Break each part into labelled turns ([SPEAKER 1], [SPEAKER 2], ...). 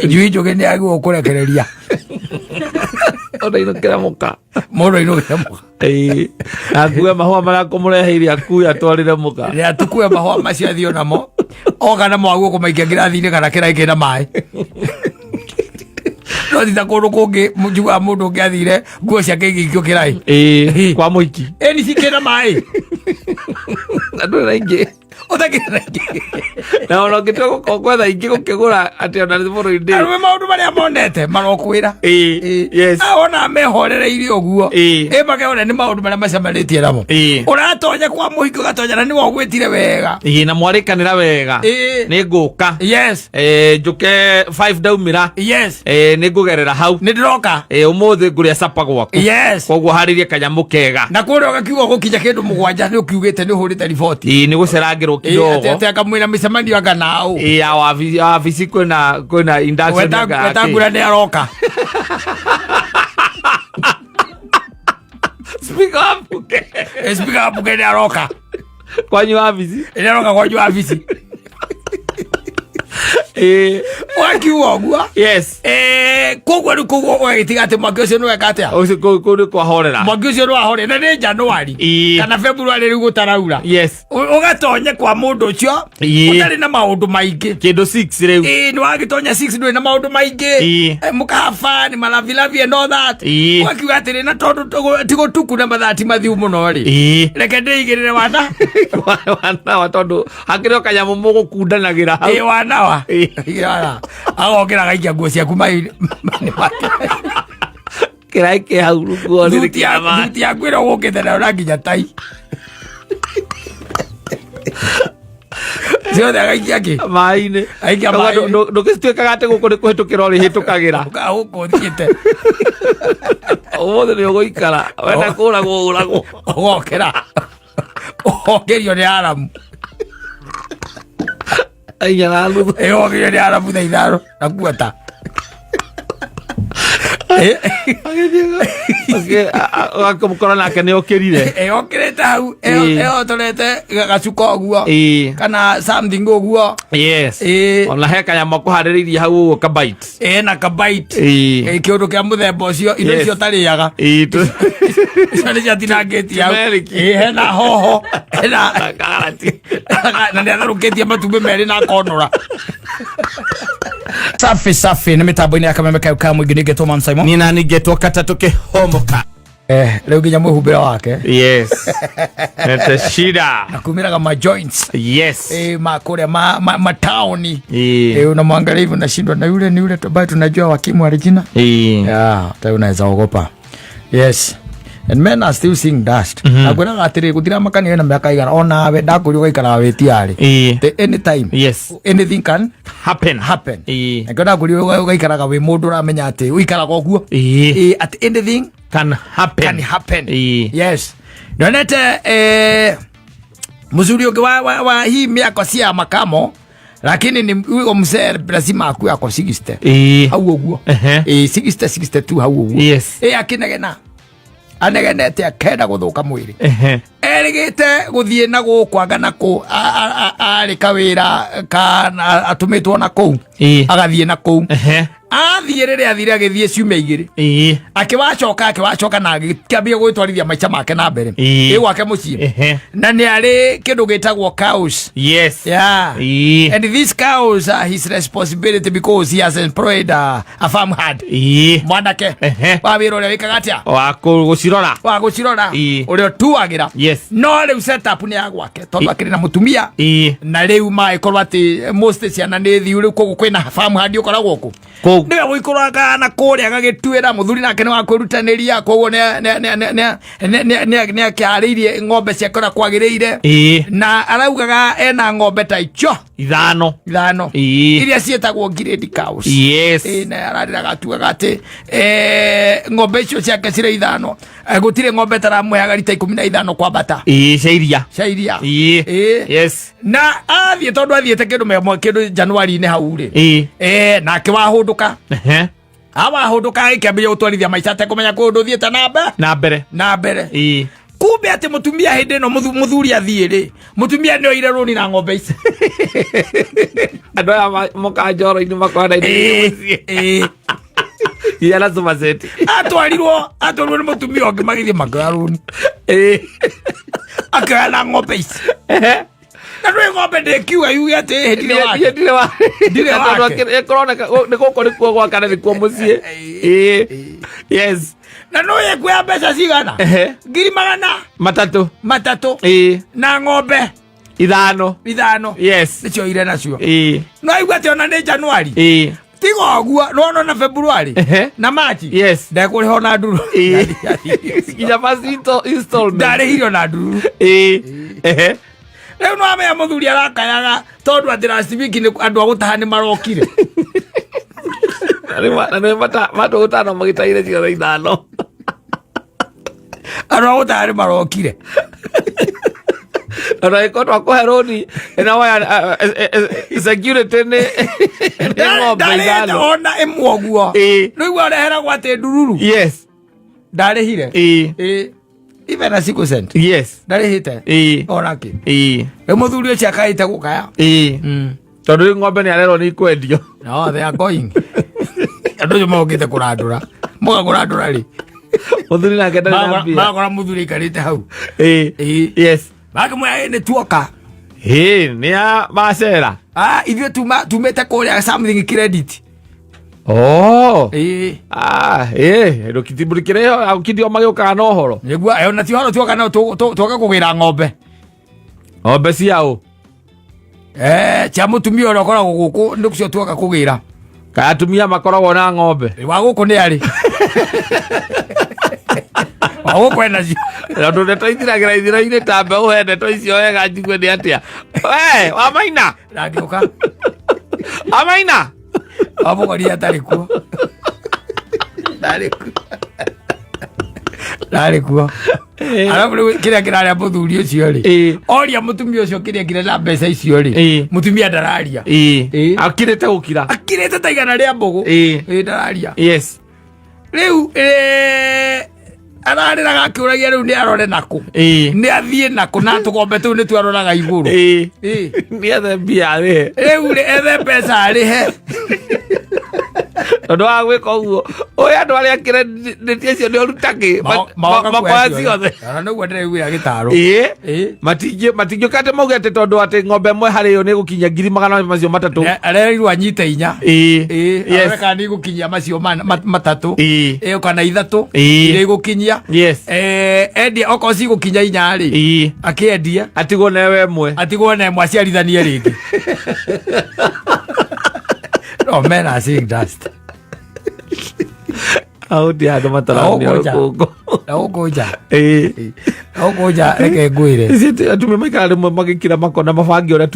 [SPEAKER 1] Njui njũgĩ nĩ agĩrĩirwo kũrekereria.
[SPEAKER 2] Ona inũkĩra mũka.
[SPEAKER 1] Mũndũ ainũkĩre mũka.
[SPEAKER 2] Ĩĩ. Akue mahũa marĩa kũmũreheire, akue atwarĩre mũka.
[SPEAKER 1] Nĩ atukue mahũa macio athiĩ namo, oka namo aguo kũmaikia ngirathi-inĩ kana kĩraĩ kĩna maĩ. No ti ta kũndũ kũngĩ njiguaga mũndũ ũngĩ athire nguo ciake igĩikio kĩraĩ.
[SPEAKER 2] Ĩĩ, kwa mũiki.
[SPEAKER 1] Ĩni cikĩna maĩ.
[SPEAKER 2] Na ndũrĩ na ingĩ.
[SPEAKER 1] Ũtakĩrĩ na ingĩ.
[SPEAKER 2] Na ona ũngĩtua gũkorwo gwetha ingĩ gũkĩgũra atĩ ona nĩ bũrũri-inĩ.
[SPEAKER 1] Arũme maũndũ marĩa monete marokwĩra.
[SPEAKER 2] Ĩĩ, yes.
[SPEAKER 1] Ona mehorereirie ũguo.
[SPEAKER 2] Ĩĩ.
[SPEAKER 1] Ĩ makehore nĩ maũndũ marĩa macemanĩtie namo.
[SPEAKER 2] Ĩĩ.
[SPEAKER 1] Ũratonya kwa mũhiki ũgatonya na nĩwe ũgwĩtire wega.
[SPEAKER 2] Ĩĩ, na mwarĩkanĩra wega.
[SPEAKER 1] Ĩĩ.
[SPEAKER 2] Nĩ ngũka.
[SPEAKER 1] Yes.
[SPEAKER 2] Eh, njũke 5 ndaumĩra.
[SPEAKER 1] Yes.
[SPEAKER 2] Eh, nĩ ngũgerera hau.
[SPEAKER 1] Nĩ ndĩroka.
[SPEAKER 2] Eh, ũmũthĩ ngũrĩa capa gwaku.
[SPEAKER 1] Yes.
[SPEAKER 2] Koguo harĩrie kanyamũ kega.
[SPEAKER 1] Na kũrĩa ũgakiuga gũkinya kĩndũ 7 nĩ ũkiugĩte nĩ ũhũrĩte riboti.
[SPEAKER 2] Ĩĩ, nĩ gũcerangĩrwo kidogo.
[SPEAKER 1] Atĩ akamwĩra mĩcemanio anga naũ.
[SPEAKER 2] Ĩĩ, ya wabici kwĩna induction anga ya kĩ.
[SPEAKER 1] Wetangura nĩ aroka.
[SPEAKER 2] Speaker wa mbunge.
[SPEAKER 1] Speaker wa mbunge nĩ aroka.
[SPEAKER 2] Kwanyu wabici.
[SPEAKER 1] Nĩ aroka kwanyu wabici.
[SPEAKER 2] Ĩĩ.
[SPEAKER 1] Wakiuga ũguo.
[SPEAKER 2] Yes.
[SPEAKER 1] Koguo rĩu koguo ũgagĩtiga atĩ mwaki ũcio nĩ weka atĩa?
[SPEAKER 2] Ũcio kũu nĩ kwahorera.
[SPEAKER 1] Mwaki ũcio nĩ wahorera na nĩ Januari.
[SPEAKER 2] Ĩĩ.
[SPEAKER 1] Kana February rĩu gũtaraura.
[SPEAKER 2] Yes.
[SPEAKER 1] Ũgatonye kwa mũndũ ũcio
[SPEAKER 2] Ĩĩ.
[SPEAKER 1] ũtarĩ na maũndũ maingĩ.
[SPEAKER 2] Kĩndũ 6 rĩu.
[SPEAKER 1] Ĩĩ, nĩ wagĩtonya 6 ndũrĩ na maũndũ maingĩ.
[SPEAKER 2] Ĩĩ.
[SPEAKER 1] Mũkahaba nĩ malavilavi and all that.
[SPEAKER 2] Ĩĩ.
[SPEAKER 1] Ũgakiuga atĩrĩ na tondũ ti gũtuku na mathaa ti mathiu mũno rĩ.
[SPEAKER 2] Ĩĩ.
[SPEAKER 1] Reke ndĩigĩrĩre wana.
[SPEAKER 2] Wanawa tondũ hakĩrĩ o kanyamũ mũgũkundanagĩra hau.
[SPEAKER 1] Ĩĩ, wanawa.
[SPEAKER 2] Ĩĩ.
[SPEAKER 1] Ĩĩ, wanawa. Agokĩra agaikia nguo ciaku maĩ-inĩ make.
[SPEAKER 2] Kĩraĩ kĩ hau rungu o rĩrĩ kĩa maĩ.
[SPEAKER 1] Thuti yaku ĩrĩa ũgũkĩte nayo na nginya tai. Ciothe agaikia kĩ?
[SPEAKER 2] Maĩ-inĩ.
[SPEAKER 1] Aikia maĩ-inĩ.
[SPEAKER 2] Ndũgĩtuĩkaga atĩ gũkũ nĩ kũhĩtũkĩra ũrĩhĩtũkagĩra.
[SPEAKER 1] Gũkũ ũthiĩte.
[SPEAKER 2] Ũmũthĩ nĩ ũgũikara. Wenda kũragwo ũragwo.
[SPEAKER 1] Ũgokĩra. Ũgokĩrio nĩ aramu.
[SPEAKER 2] Inya na nuthu.
[SPEAKER 1] Ĩ, ũgokĩrio nĩ aramu thaa 5 na kuota.
[SPEAKER 2] Ũgakĩmũkora nake nĩ okĩrire.
[SPEAKER 1] Ĩokĩrĩte hau
[SPEAKER 2] Ĩĩ.
[SPEAKER 1] ĩhotorete gacuka ũguo
[SPEAKER 2] Ĩĩ.
[SPEAKER 1] kana something ũguo.
[SPEAKER 2] Yes.
[SPEAKER 1] Ĩĩ.
[SPEAKER 2] Ona he kanyamũ akũharĩrĩirie hau ũguo kabite.
[SPEAKER 1] Ĩna kabite.
[SPEAKER 2] Ĩĩ.
[SPEAKER 1] Kĩũndũ kĩa mũthemba ũcio indo
[SPEAKER 2] Yes.
[SPEAKER 1] icio ũtarĩaga.
[SPEAKER 2] Ĩĩ,
[SPEAKER 1] Icio nĩ ciatinangĩtie hau.
[SPEAKER 2] Turmeric.
[SPEAKER 1] Ĩĩ, hena hoho hena
[SPEAKER 2] Karati.
[SPEAKER 1] na nĩ atherũkĩtie matumbĩ merĩ na akonora. Safi safi nĩ mĩtambo-inĩ ya kameme kayo ka mũingĩ nĩngetwo Man Simon.
[SPEAKER 2] Niĩ nani ngetwo katatũ kĩhomoka.
[SPEAKER 1] Rĩu nginya mwĩhumbĩre wake.
[SPEAKER 2] Yes. Nete shida.
[SPEAKER 1] Na kumĩraga ma joints.
[SPEAKER 2] Yes.
[SPEAKER 1] Ma kũrĩa ma taoni.
[SPEAKER 2] Ĩĩ.
[SPEAKER 1] Unamwangalia hivi unashindwa na yule ni yule tu ambaye tunajua wakimu wa Regina.
[SPEAKER 2] Ĩĩ.
[SPEAKER 1] Yeah, hata unaweza ogopa. Yes. And men are still seeing dust. Na kwĩraga atĩrĩ gũtiramakania wĩna mĩaka igana onawe ndakũria ũgaikaraga wĩ tiarĩ.
[SPEAKER 2] Ĩĩ.
[SPEAKER 1] The anytime.
[SPEAKER 2] Yes.
[SPEAKER 1] Anything can
[SPEAKER 2] Happen.
[SPEAKER 1] happen.
[SPEAKER 2] Ĩĩ.
[SPEAKER 1] Na ndakũria ũgaikaraga wĩ mũndũ ũramenya atĩ ũikaraga ũguo.
[SPEAKER 2] Ĩĩ.
[SPEAKER 1] Ĩĩ, atĩ anything
[SPEAKER 2] Can happen.
[SPEAKER 1] can happen.
[SPEAKER 2] Ĩĩ.
[SPEAKER 1] Yes. Ndonete mzuri ũngĩ wa hii miaka si ya makamo lakini ni huyo mzee lazima akuwe ako 60.
[SPEAKER 2] Ĩĩ.
[SPEAKER 1] Hau ũguo.
[SPEAKER 2] Ehe.
[SPEAKER 1] Ĩĩ, 60 62 hau ũguo.
[SPEAKER 2] Yes.
[SPEAKER 1] Ĩĩ, akĩnegena anegenete akenda gũthũka mwĩrĩ.
[SPEAKER 2] Ehe.
[SPEAKER 1] Erĩgĩte gũthiĩ na gũkũ anga na kũ arĩ kawĩra ka atũmĩtwo na kũu.
[SPEAKER 2] Ĩĩ.
[SPEAKER 1] Agathiĩ na kũu.
[SPEAKER 2] Ehe.
[SPEAKER 1] Athiĩ rĩrĩa athire agĩthiĩ ciumia 2.
[SPEAKER 2] Ĩĩ.
[SPEAKER 1] Akĩwacoka na agĩkĩambia gwĩtwarithia maica make na mbere.
[SPEAKER 2] Ĩĩ.
[SPEAKER 1] Ĩ gwake mũciĩ.
[SPEAKER 2] Ehe.
[SPEAKER 1] Na nĩ arĩ kĩndũ gĩtagwo cows.
[SPEAKER 2] Yes.
[SPEAKER 1] Yeah.
[SPEAKER 2] Ĩĩ.
[SPEAKER 1] And these cows are his responsibility because he has employed a farm hand.
[SPEAKER 2] Ĩĩ.
[SPEAKER 1] Mwanake.
[SPEAKER 2] Ehe.
[SPEAKER 1] Wa wĩra ũrĩa wĩkaga atĩa?
[SPEAKER 2] Wa gũcirora.
[SPEAKER 1] Wa gũcirora.
[SPEAKER 2] Ĩĩ.
[SPEAKER 1] Ũrĩa ũtuagĩra.
[SPEAKER 2] Yes.
[SPEAKER 1] No rĩu setup nĩ ya gwake tondũ akĩrĩ na mũtumia.
[SPEAKER 2] Ĩĩ.
[SPEAKER 1] Na rĩu magĩkorwo atĩ most ciana nĩ thiu rĩu koguo kwĩna farm hand ũkoragwo kũ.
[SPEAKER 2] Kũu.
[SPEAKER 1] Nĩwe gũikũrũkaga na kũrĩa agagĩtuĩra mũthuri nake nĩ wa kwĩrutanĩria koguo nĩ akĩharĩirie ng'ombe ciake ũrĩa kwagĩrĩire.
[SPEAKER 2] Ĩĩ.
[SPEAKER 1] Na araugaga ena ng'ombe ta icio
[SPEAKER 2] 5.
[SPEAKER 1] 5.
[SPEAKER 2] Ĩĩ.
[SPEAKER 1] Iria ciĩtagwo grade cows.
[SPEAKER 2] Yes.
[SPEAKER 1] Ĩĩ, na ararĩraga atuaga atĩ ng'ombe icio ciake cirĩ 5. Gũtirĩ ng'ombe taramũheaga rita 15 kwambata.
[SPEAKER 2] Ĩĩ, cia iria.
[SPEAKER 1] Cia iria.
[SPEAKER 2] Ĩĩ.
[SPEAKER 1] Ĩĩ.
[SPEAKER 2] Yes.
[SPEAKER 1] Na athiĩ tondũ athiĩte kĩndũ mĩamwe kĩndũ Januari-inĩ hau rĩ.
[SPEAKER 2] Ĩĩ.
[SPEAKER 1] Nake wahũndũka.
[SPEAKER 2] Ehe.
[SPEAKER 1] Awahũndũka agĩkĩambĩrĩria gũtwarithia maica atekũmenya kũndũ ũthiĩte na mbere.
[SPEAKER 2] Na mbere.
[SPEAKER 1] Na mbere.
[SPEAKER 2] Ĩĩ.
[SPEAKER 1] Kumbe atĩ mũtumia hĩndĩ ĩno mũthuri athiĩ rĩ, mũtumia nĩ oire rũni na ng'ombe ici.
[SPEAKER 2] Andå aya mokaga njoro-inĩ makorana
[SPEAKER 1] Ĩĩ.
[SPEAKER 2] iria na somerset.
[SPEAKER 1] Atwarirwo nĩ mũtumia ũngĩ, magĩthiĩ makĩoya rũni, akĩoya na ng'ombe ici. Na ndũĩ ng'ombe ndĩkiuga yuge atĩ ĩhĩ ndirĩ wake.
[SPEAKER 2] Ndirĩ wa
[SPEAKER 1] Ndirĩ wake.
[SPEAKER 2] Kũroneka nĩ gũkũ nĩkuo gwaka na nĩkuo mũciĩ. Ĩĩ. Yes.
[SPEAKER 1] Na nũĩ ekuoya mbeca cigana? 300,000
[SPEAKER 2] 3.
[SPEAKER 1] Ĩĩ. Na ng'ombe
[SPEAKER 2] 5.
[SPEAKER 1] 5.
[SPEAKER 2] Yes.
[SPEAKER 1] Nĩcio ire nacio.
[SPEAKER 2] Ĩĩ.
[SPEAKER 1] No aigua atĩ ona nĩ Januari,
[SPEAKER 2] Ĩĩ.
[SPEAKER 1] tiga ũguo nona na Februari na Machi ndekũrĩha ona nduru.
[SPEAKER 2] Ĩĩ. Nginya first installment.
[SPEAKER 1] Ndarĩhire ona nduru.
[SPEAKER 2] Ĩĩ. Ehe.
[SPEAKER 1] Rĩu no amenya mũthuri arakayaga tondũ atĩ last week nĩ andũ a gũtaha nĩ marokire.
[SPEAKER 2] Na nĩ matũ gũtano magĩtahire ciothe 5.
[SPEAKER 1] Andũ a gũtaha nĩ marokire.
[SPEAKER 2] Ona ĩkorwo twakũhe rũni ĩna woya security nĩ ng'ombe
[SPEAKER 1] Ndarĩhĩte
[SPEAKER 2] 5.
[SPEAKER 1] ona ĩmwe ũguo.
[SPEAKER 2] Ĩĩ.
[SPEAKER 1] Rĩu areheragwo atĩ ndururu. Ndarĩhire.
[SPEAKER 2] Ĩĩ.
[SPEAKER 1] Ĩĩ. Even a single cent.
[SPEAKER 2] Yes.
[SPEAKER 1] Ndarĩhĩte.
[SPEAKER 2] Ĩĩ.
[SPEAKER 1] Ona kĩ.
[SPEAKER 2] Ĩĩ.
[SPEAKER 1] Rĩu mũthuri ũcio akaĩte gũkaya.
[SPEAKER 2] Ĩĩ. Tondũ rĩu ng'ombe nĩ arerwo nĩ ikwendio.
[SPEAKER 1] No, they are going. Andũ acio mokĩte kũrandũra. Moka kũrandũra rĩ.
[SPEAKER 2] Mũthuri nake ndarĩ na mbia.
[SPEAKER 1] Magora mũthuri aikarĩte hau.
[SPEAKER 2] Ĩĩ.
[SPEAKER 1] Ĩĩ.
[SPEAKER 2] Yes.
[SPEAKER 1] Makĩmwĩra ĩ nĩ tuoka.
[SPEAKER 2] Ĩĩ, nĩ ya macera.
[SPEAKER 1] Ah, ithuĩ tumĩte kũrĩa something credit.
[SPEAKER 2] Oh.
[SPEAKER 1] Ĩĩ.
[SPEAKER 2] Ah, ĩĩ, ndũkĩrĩho akindio magĩũkaga na ũhoro.
[SPEAKER 1] Nĩguo ĩyo na ti ũhoro tuoka no tuoka kũgĩra ng'ombe.
[SPEAKER 2] Ng'ombe cia ũ?
[SPEAKER 1] Eh, cia mũtumia ũrĩa ũkoragwo gũkũ nĩcio tuoka kũgĩra.
[SPEAKER 2] Kaĩ atumia makoragwo na ng'ombe?
[SPEAKER 1] Wa gũkũ nĩ arĩ. Wa gũkũ ena cio.
[SPEAKER 2] Tondũ ndeto ithiragĩra ithira-inĩ ta mbeũ he ndeto icio wega njigue nĩ atĩa. We, wa Maina.
[SPEAKER 1] Ndangĩũka.
[SPEAKER 2] Wa Maina.
[SPEAKER 1] Wamũkorire atarĩ kuo. Ndarĩ kuo. Ndarĩ kuo. Arabu rĩu kĩrĩa kĩrarĩa mũthuri ũcio rĩ.
[SPEAKER 2] Ĩĩ.
[SPEAKER 1] Oria mũtumia ũcio kĩrĩa kĩrĩa na mbeca icio rĩ.
[SPEAKER 2] Ĩĩ.
[SPEAKER 1] Mũtumia ndararia.
[SPEAKER 2] Ĩĩ.
[SPEAKER 1] Ĩĩ.
[SPEAKER 2] Akirĩte gũkira.
[SPEAKER 1] Akirĩte ta igana rĩa mbũgũ.
[SPEAKER 2] Ĩĩ.
[SPEAKER 1] Ĩĩ ndararia.
[SPEAKER 2] Yes.
[SPEAKER 1] Rĩu ararĩraga akĩũragia rĩu nĩ arore nakũ.
[SPEAKER 2] Ĩĩ.
[SPEAKER 1] Nĩ athiĩ nakũ na tũgombe tũu nĩ twaroraga igũrũ.
[SPEAKER 2] Ĩĩ.
[SPEAKER 1] Ĩĩ.
[SPEAKER 2] Nĩ ethe mbia arĩhe.
[SPEAKER 1] Rĩu rĩ ethe mbeca arĩhe.
[SPEAKER 2] Tondũ wa gwĩka ũguo ũyũ andũ arĩa kĩrendĩtie acio nĩ orutagĩ makoya ciothe.
[SPEAKER 1] Ona nĩguo ndĩraiguĩra gĩtaro.
[SPEAKER 2] Ĩĩ.
[SPEAKER 1] Ĩĩ.
[SPEAKER 2] Matingĩũka atĩ mauge atĩ tondũ atĩ ng'ombe ĩmwe harĩ yo nĩ gũkinyia 300,000.
[SPEAKER 1] Arerirwo anyite 4.
[SPEAKER 2] Ĩĩ.
[SPEAKER 1] Ĩĩ.
[SPEAKER 2] Yes.
[SPEAKER 1] Arore kana nĩ igũkinyia macio 3.
[SPEAKER 2] Ĩĩ.
[SPEAKER 1] Ĩĩ kana 3.
[SPEAKER 2] Ĩĩ.
[SPEAKER 1] Iria igũkinyia.
[SPEAKER 2] Yes.
[SPEAKER 1] Endia okorwo cigũkinya 4 rĩ.
[SPEAKER 2] Ĩĩ.
[SPEAKER 1] Akĩendia.
[SPEAKER 2] Atigwo newe ĩmwe.
[SPEAKER 1] Atigwo na ĩmwe aciarithanie rĩngĩ. No, men are seeing dust.
[SPEAKER 2] Hau ndi handũ mataranio
[SPEAKER 1] Na gũkũ nja.
[SPEAKER 2] rũkũngũ.
[SPEAKER 1] Na gũkũ nja.
[SPEAKER 2] Ĩĩ.
[SPEAKER 1] Na gũkũ nja reke ngwĩre.
[SPEAKER 2] Ici atumia maikara rĩmwe magĩkira makona mabange ũrĩa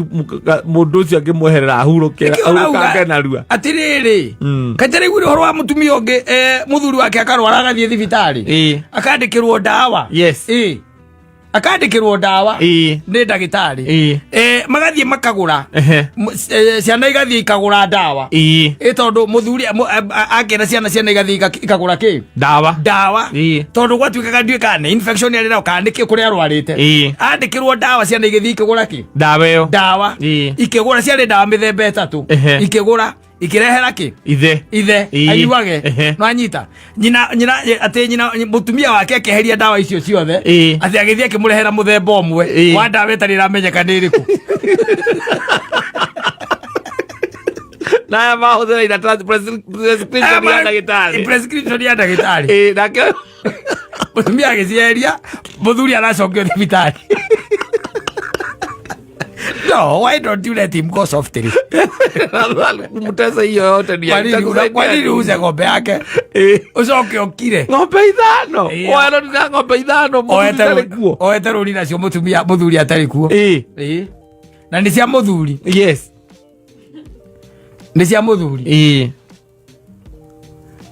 [SPEAKER 2] mũndũ ũcio angĩmweherera ahurũke
[SPEAKER 1] Nĩkĩo ũrauga
[SPEAKER 2] ahurũkange narua.
[SPEAKER 1] Atĩrĩrĩ. Kaĩ ũhoro wa mũtumia ũngĩ mũthuri wake akarwara agathiĩ thibitarĩ.
[SPEAKER 2] Ĩĩ.
[SPEAKER 1] Akandĩkĩrwo ndawa.
[SPEAKER 2] Yes.
[SPEAKER 1] Ĩĩ. Akandĩkĩrwo ndawa.
[SPEAKER 2] Ĩĩ.
[SPEAKER 1] Nĩ ndagĩtarĩ.
[SPEAKER 2] Ĩĩ.
[SPEAKER 1] Magathiĩ makagũra.
[SPEAKER 2] Ehe.
[SPEAKER 1] Ciana igathiĩ ikagũra ndawa.
[SPEAKER 2] Ĩĩ.
[SPEAKER 1] Ĩ tondũ mũthuri akĩra ciana igathiĩ ikagũra kĩ?
[SPEAKER 2] Ndawa.
[SPEAKER 1] Ndawa.
[SPEAKER 2] Ĩĩ.
[SPEAKER 1] Tondũ gwatuĩkaga ndiũĩ kana nĩ infection yarĩ nayo kana nĩkĩ kũrĩa arwarĩte.
[SPEAKER 2] Ĩĩ.
[SPEAKER 1] Andĩkĩrwo ndawa ciana igĩthiĩ ikĩgũra kĩ?
[SPEAKER 2] Ndawa ĩyo.
[SPEAKER 1] Ndawa.
[SPEAKER 2] Ĩĩ.
[SPEAKER 1] Ikĩgũra ciarĩ ndawa mĩthemba 3.
[SPEAKER 2] Ehe.
[SPEAKER 1] Ikĩgũra ikĩrehera kĩ?
[SPEAKER 2] Ithe.
[SPEAKER 1] Ithe
[SPEAKER 2] Ĩĩ.
[SPEAKER 1] anyuage.
[SPEAKER 2] Ehe.
[SPEAKER 1] No anyita. Nyina atĩ nyina mũtumia wake akĩeheria ndawa icio ciothe.
[SPEAKER 2] Ĩĩ.
[SPEAKER 1] Atĩ agĩthiĩ akĩmũrehera mũthemba ũmwe
[SPEAKER 2] Ĩĩ.
[SPEAKER 1] wa ndawa ĩtarĩ ĩramenyeka nĩ ĩrĩkũ.
[SPEAKER 2] Na aya mahũthĩra ina prescription ya ndagĩtarĩ.
[SPEAKER 1] Prescription ya ndagĩtarĩ.
[SPEAKER 2] Ĩĩ, nake
[SPEAKER 1] Mũtumia agĩcieheria, mũthuri aracokio thibitarĩ. No, why don't you let him go softly?
[SPEAKER 2] Mtesa hiyo yote ni
[SPEAKER 1] Kwa nini uuze ng'ombe yake?
[SPEAKER 2] Ĩĩ.
[SPEAKER 1] Ũcoke ũkire.
[SPEAKER 2] Ng'ombe 5.
[SPEAKER 1] Ĩĩ.
[SPEAKER 2] Oya rũni na ng'ombe 5 mũthuri ndarĩ kuo.
[SPEAKER 1] Oete rũni nacio mũtumia mũthuri atarĩ kuo.
[SPEAKER 2] Ĩĩ.
[SPEAKER 1] Ĩĩ. Na nĩ cia mũthuri.
[SPEAKER 2] Yes.
[SPEAKER 1] Nĩ cia mũthuri.
[SPEAKER 2] Ĩĩ.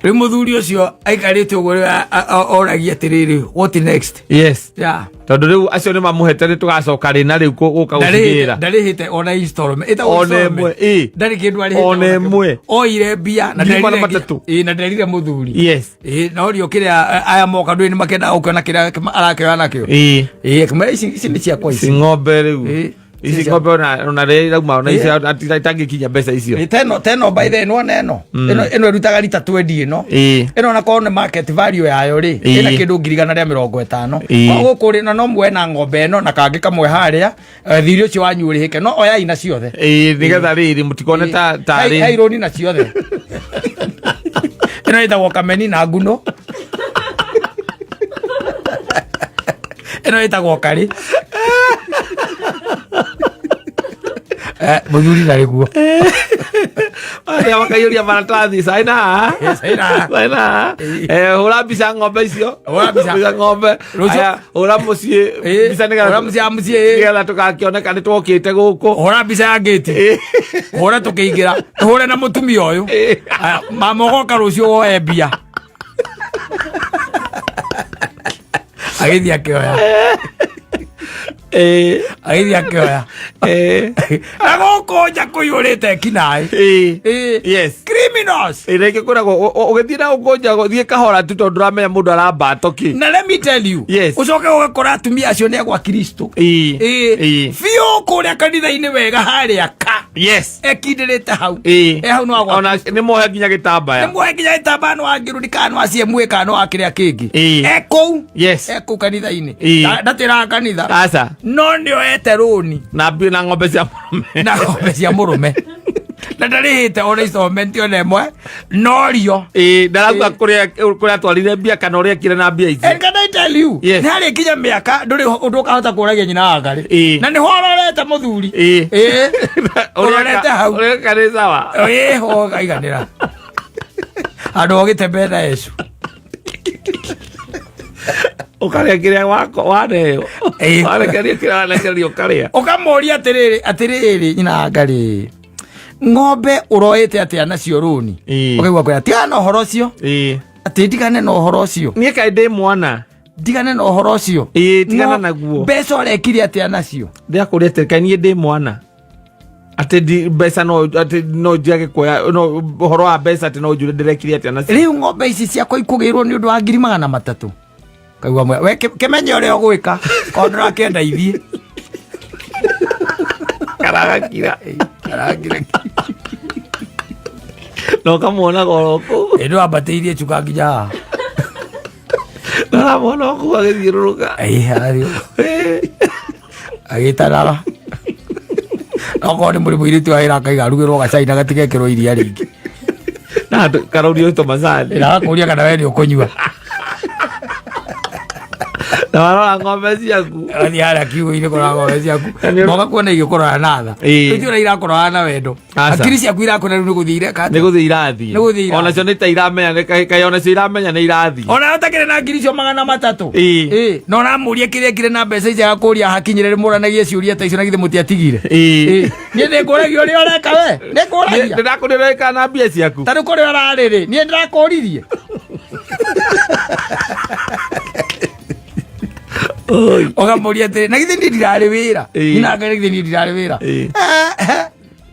[SPEAKER 1] Rĩu mũthuri ũcio aikarĩte ũguo rĩu oragia atĩrĩrĩ, what next?
[SPEAKER 2] Yes.
[SPEAKER 1] Yeah.
[SPEAKER 2] Tondũ rĩu acio nĩ mamũhete nĩ tũgacoka rĩ na rĩu gũka gũcigĩra.
[SPEAKER 1] Ndarĩhĩte ona installment. Ĩtagwo
[SPEAKER 2] Ona
[SPEAKER 1] installment.
[SPEAKER 2] ĩmwe, ĩ.
[SPEAKER 1] Ndarĩ kĩndũ arĩhĩte
[SPEAKER 2] Ona
[SPEAKER 1] ona kĩmwe.
[SPEAKER 2] ĩmwe.
[SPEAKER 1] Oire mbia na
[SPEAKER 2] Ngiri magana
[SPEAKER 1] nderire
[SPEAKER 2] matatũ.
[SPEAKER 1] ĩ, na nderire mũthuri.
[SPEAKER 2] Yes.
[SPEAKER 1] Ĩ, na ũrio kĩrĩa aya moka ndũĩ nĩ makendaga gũkĩona kĩrĩa arakĩoya nakĩo.
[SPEAKER 2] Ĩ.
[SPEAKER 1] Ĩ, akĩmwĩra ici nĩ ciakwa
[SPEAKER 2] Ici
[SPEAKER 1] ici.
[SPEAKER 2] ng'ombe rĩu.
[SPEAKER 1] Ĩ.
[SPEAKER 2] Ici ng'ombe ona rĩrĩa irauma ona ici itangĩkinya mbeca icio.
[SPEAKER 1] Ĩ, teno by the nĩwona ĩno. Ĩno ĩrutaga rita 20 ĩno.
[SPEAKER 2] Ĩ.
[SPEAKER 1] Ĩno ona korwo nĩ market value yayo rĩ,
[SPEAKER 2] Ĩ.
[SPEAKER 1] ĩna kĩndũ 150,000.
[SPEAKER 2] Ĩ.
[SPEAKER 1] Koguo gũkũ rĩ, na no muoe na ng'ombe ĩno na kangĩ kamwe harĩa, thirĩ ũcio wanyu ũrĩhĩke, no oyai na ciothe.
[SPEAKER 2] Ĩ, nĩgetha rĩrĩ mũtikone ta tarĩ.
[SPEAKER 1] Hairũni na ciothe. Ĩno ĩtagwo kameni na nguno. Ĩno ĩtagwo karĩ. Mũthuri ndarĩ kuo.
[SPEAKER 2] Arĩa makaiyũria maratathi caina haha.
[SPEAKER 1] Caina haha.
[SPEAKER 2] Caina haha. Hũra mbica ng'ombe icio.
[SPEAKER 1] Hũra mbica.
[SPEAKER 2] Ng'ombe.
[SPEAKER 1] Rũciũ-
[SPEAKER 2] Aya, hũra mũciĩ mbica nĩgetha
[SPEAKER 1] Hũra mbica ya mũciĩ, ĩ.
[SPEAKER 2] nĩgetha tũgakĩoneka nĩ twokĩte gũkũ.
[SPEAKER 1] Hũra mbica ya ngĩti. Hũra tũkĩingĩra. Hũre na mũtumia ũyũ. Aya, mama ũgoka rũciũ woe mbia. Agĩthiĩ akĩoya. Agĩthiĩ akĩoya. Na gũkũ nja kũiyũrĩte kinaĩ.
[SPEAKER 2] Yes.
[SPEAKER 1] Criminals.
[SPEAKER 2] Rĩngĩ kwĩragwo ũgĩthiĩ na gũkũ nja thiĩ kahora tu tondũ ndũramenya mũndũ arambato kĩ.
[SPEAKER 1] Na let me tell you.
[SPEAKER 2] Yes.
[SPEAKER 1] Ũcoke ũgakora atumia acio nĩ agwa Kristo.
[SPEAKER 2] Ĩ.
[SPEAKER 1] Biũ kũrĩa kanitha-inĩ wega harĩa ka.
[SPEAKER 2] Yes.
[SPEAKER 1] Ekindĩrĩte hau.
[SPEAKER 2] Ĩ.
[SPEAKER 1] E hau no agwa.
[SPEAKER 2] Ona nĩ mohe nginya gĩtambaya.
[SPEAKER 1] Nĩ muohe nginya gĩtambaya no angĩrũri kana no aciemue kana no akĩrĩa kĩngĩ.
[SPEAKER 2] Ĩ.
[SPEAKER 1] E kũu.
[SPEAKER 2] Yes.
[SPEAKER 1] E kũu kanitha-inĩ.
[SPEAKER 2] Ĩ.
[SPEAKER 1] Ndatĩraga kanitha.
[SPEAKER 2] Aca.
[SPEAKER 1] No nĩ oete rũni.
[SPEAKER 2] Na mbia na ng'ombe cia mũrũme.
[SPEAKER 1] Na ng'ombe cia mũrũme. Na ndarĩhĩte ona installment ona ĩmwe. Norio.
[SPEAKER 2] Ĩ, ndarauga kũrĩa atwarire mbia kana ũrĩa ekire na mbia icio.
[SPEAKER 1] And can I tell you?
[SPEAKER 2] Yes.
[SPEAKER 1] Nĩ harĩ kinya mĩaka ndũrĩ ũndũ ũkahota kũragia nyina wa ngarĩ.
[SPEAKER 2] Ĩ.
[SPEAKER 1] Na nĩho ũrorete mũthuri.
[SPEAKER 2] Ĩ.
[SPEAKER 1] Ĩ. Ũrorete hau.
[SPEAKER 2] Ũrĩa eka nĩ sawa.
[SPEAKER 1] Ĩ, ho aiganĩra. Handũ ũgĩtembea na Yesu.
[SPEAKER 2] Ũkarĩa kĩrĩa waneo.
[SPEAKER 1] Ĩ.
[SPEAKER 2] Warekereria kĩrĩa warekereria ũkarĩa.
[SPEAKER 1] Ũkamũria atĩrĩrĩ, atĩrĩrĩ nyina wa ngarĩ. Ng'ombe ũroete atĩa nacio rũni?
[SPEAKER 2] Ĩ.
[SPEAKER 1] Ũkaigua kwĩra tigana na ũhoro ũcio.
[SPEAKER 2] Ĩ.
[SPEAKER 1] Atĩ ndigane na ũhoro ũcio.
[SPEAKER 2] Niĩ kaĩ ndĩ mwana.
[SPEAKER 1] Ndigane na ũhoro ũcio.
[SPEAKER 2] Ĩ, tigana naguo.
[SPEAKER 1] Mbeca ũrekire atĩa nacio?
[SPEAKER 2] Ndĩrakũria atĩrĩ, kaĩ niĩ ndĩ mwana. Atĩ mbeca no atĩ no njage kuoya no ũhoro wa mbeca atĩ no njũre ndĩrekire atĩa nacio.
[SPEAKER 1] Rĩu ng'ombe ici ciakwa ikũgĩrwo nĩ ũndũ wa 300,000. Kaigua mwe, we kĩmenye ũrĩa ũgwĩka, korwo ndũrakĩenda ithiĩ.
[SPEAKER 2] Karagakira.
[SPEAKER 1] Karagakira.
[SPEAKER 2] Na ũkamuonaga oro kũu.
[SPEAKER 1] Ĩ, ndwambatĩirie cuka nginya haha.
[SPEAKER 2] Na ũramuona o kũu agĩthiũrũrũka.
[SPEAKER 1] Ĩ, arathiĩ. Agĩtaraga. Okorwo nĩ mũrĩ mũirĩtu wa wĩra akaiga arugĩrwo gacai na gatigekĩrwo iria rĩingĩ.
[SPEAKER 2] Na karaurio tũ macani.
[SPEAKER 1] Na agakũria kana we nĩ ũkũnyua.
[SPEAKER 2] Na warora ng'ombe ciaku.
[SPEAKER 1] Athiĩ harĩa kiugũ-inĩ kũrora ng'ombe ciaku.
[SPEAKER 2] Na nĩ-
[SPEAKER 1] Moka kuona igĩkũrora na tha.
[SPEAKER 2] Ĩ.
[SPEAKER 1] Rĩu ti ũrĩa irakũrora na wendo.
[SPEAKER 2] Aca.
[SPEAKER 1] Hakiri ciaku irakũra rĩu nĩ gũthiĩ ireka atĩa?
[SPEAKER 2] Nĩ gũthiĩ irathiĩ.
[SPEAKER 1] Nĩ gũthiĩ irathiĩ.
[SPEAKER 2] Onacio nĩ ta iramenya kaĩ onacio iramenya nĩ irathiĩ.
[SPEAKER 1] Ona ũtakĩrĩ na 300,000.
[SPEAKER 2] Ĩ.
[SPEAKER 1] Ĩ. Na ũramũria kĩrĩa ekire na mbeca ici agakũria hakinyĩre mũranagie ciũria ta icio na githĩ mũtiatigire.
[SPEAKER 2] Ĩ.
[SPEAKER 1] Ĩ. Niĩ nĩngũragia ũrĩa ũreka we. Nĩngũragia.
[SPEAKER 2] Ndĩrakũria ũreka na mbia ciaku.
[SPEAKER 1] Ta rĩu kũrĩa ũrarĩ rĩ, niĩ ndĩrakũririe. Ũkamũria atĩrĩ, na githĩ niĩ ndirarĩ wĩra.
[SPEAKER 2] Ĩ.
[SPEAKER 1] Nyina ngai na githĩ niĩ ndirarĩ wĩra.
[SPEAKER 2] Ĩ.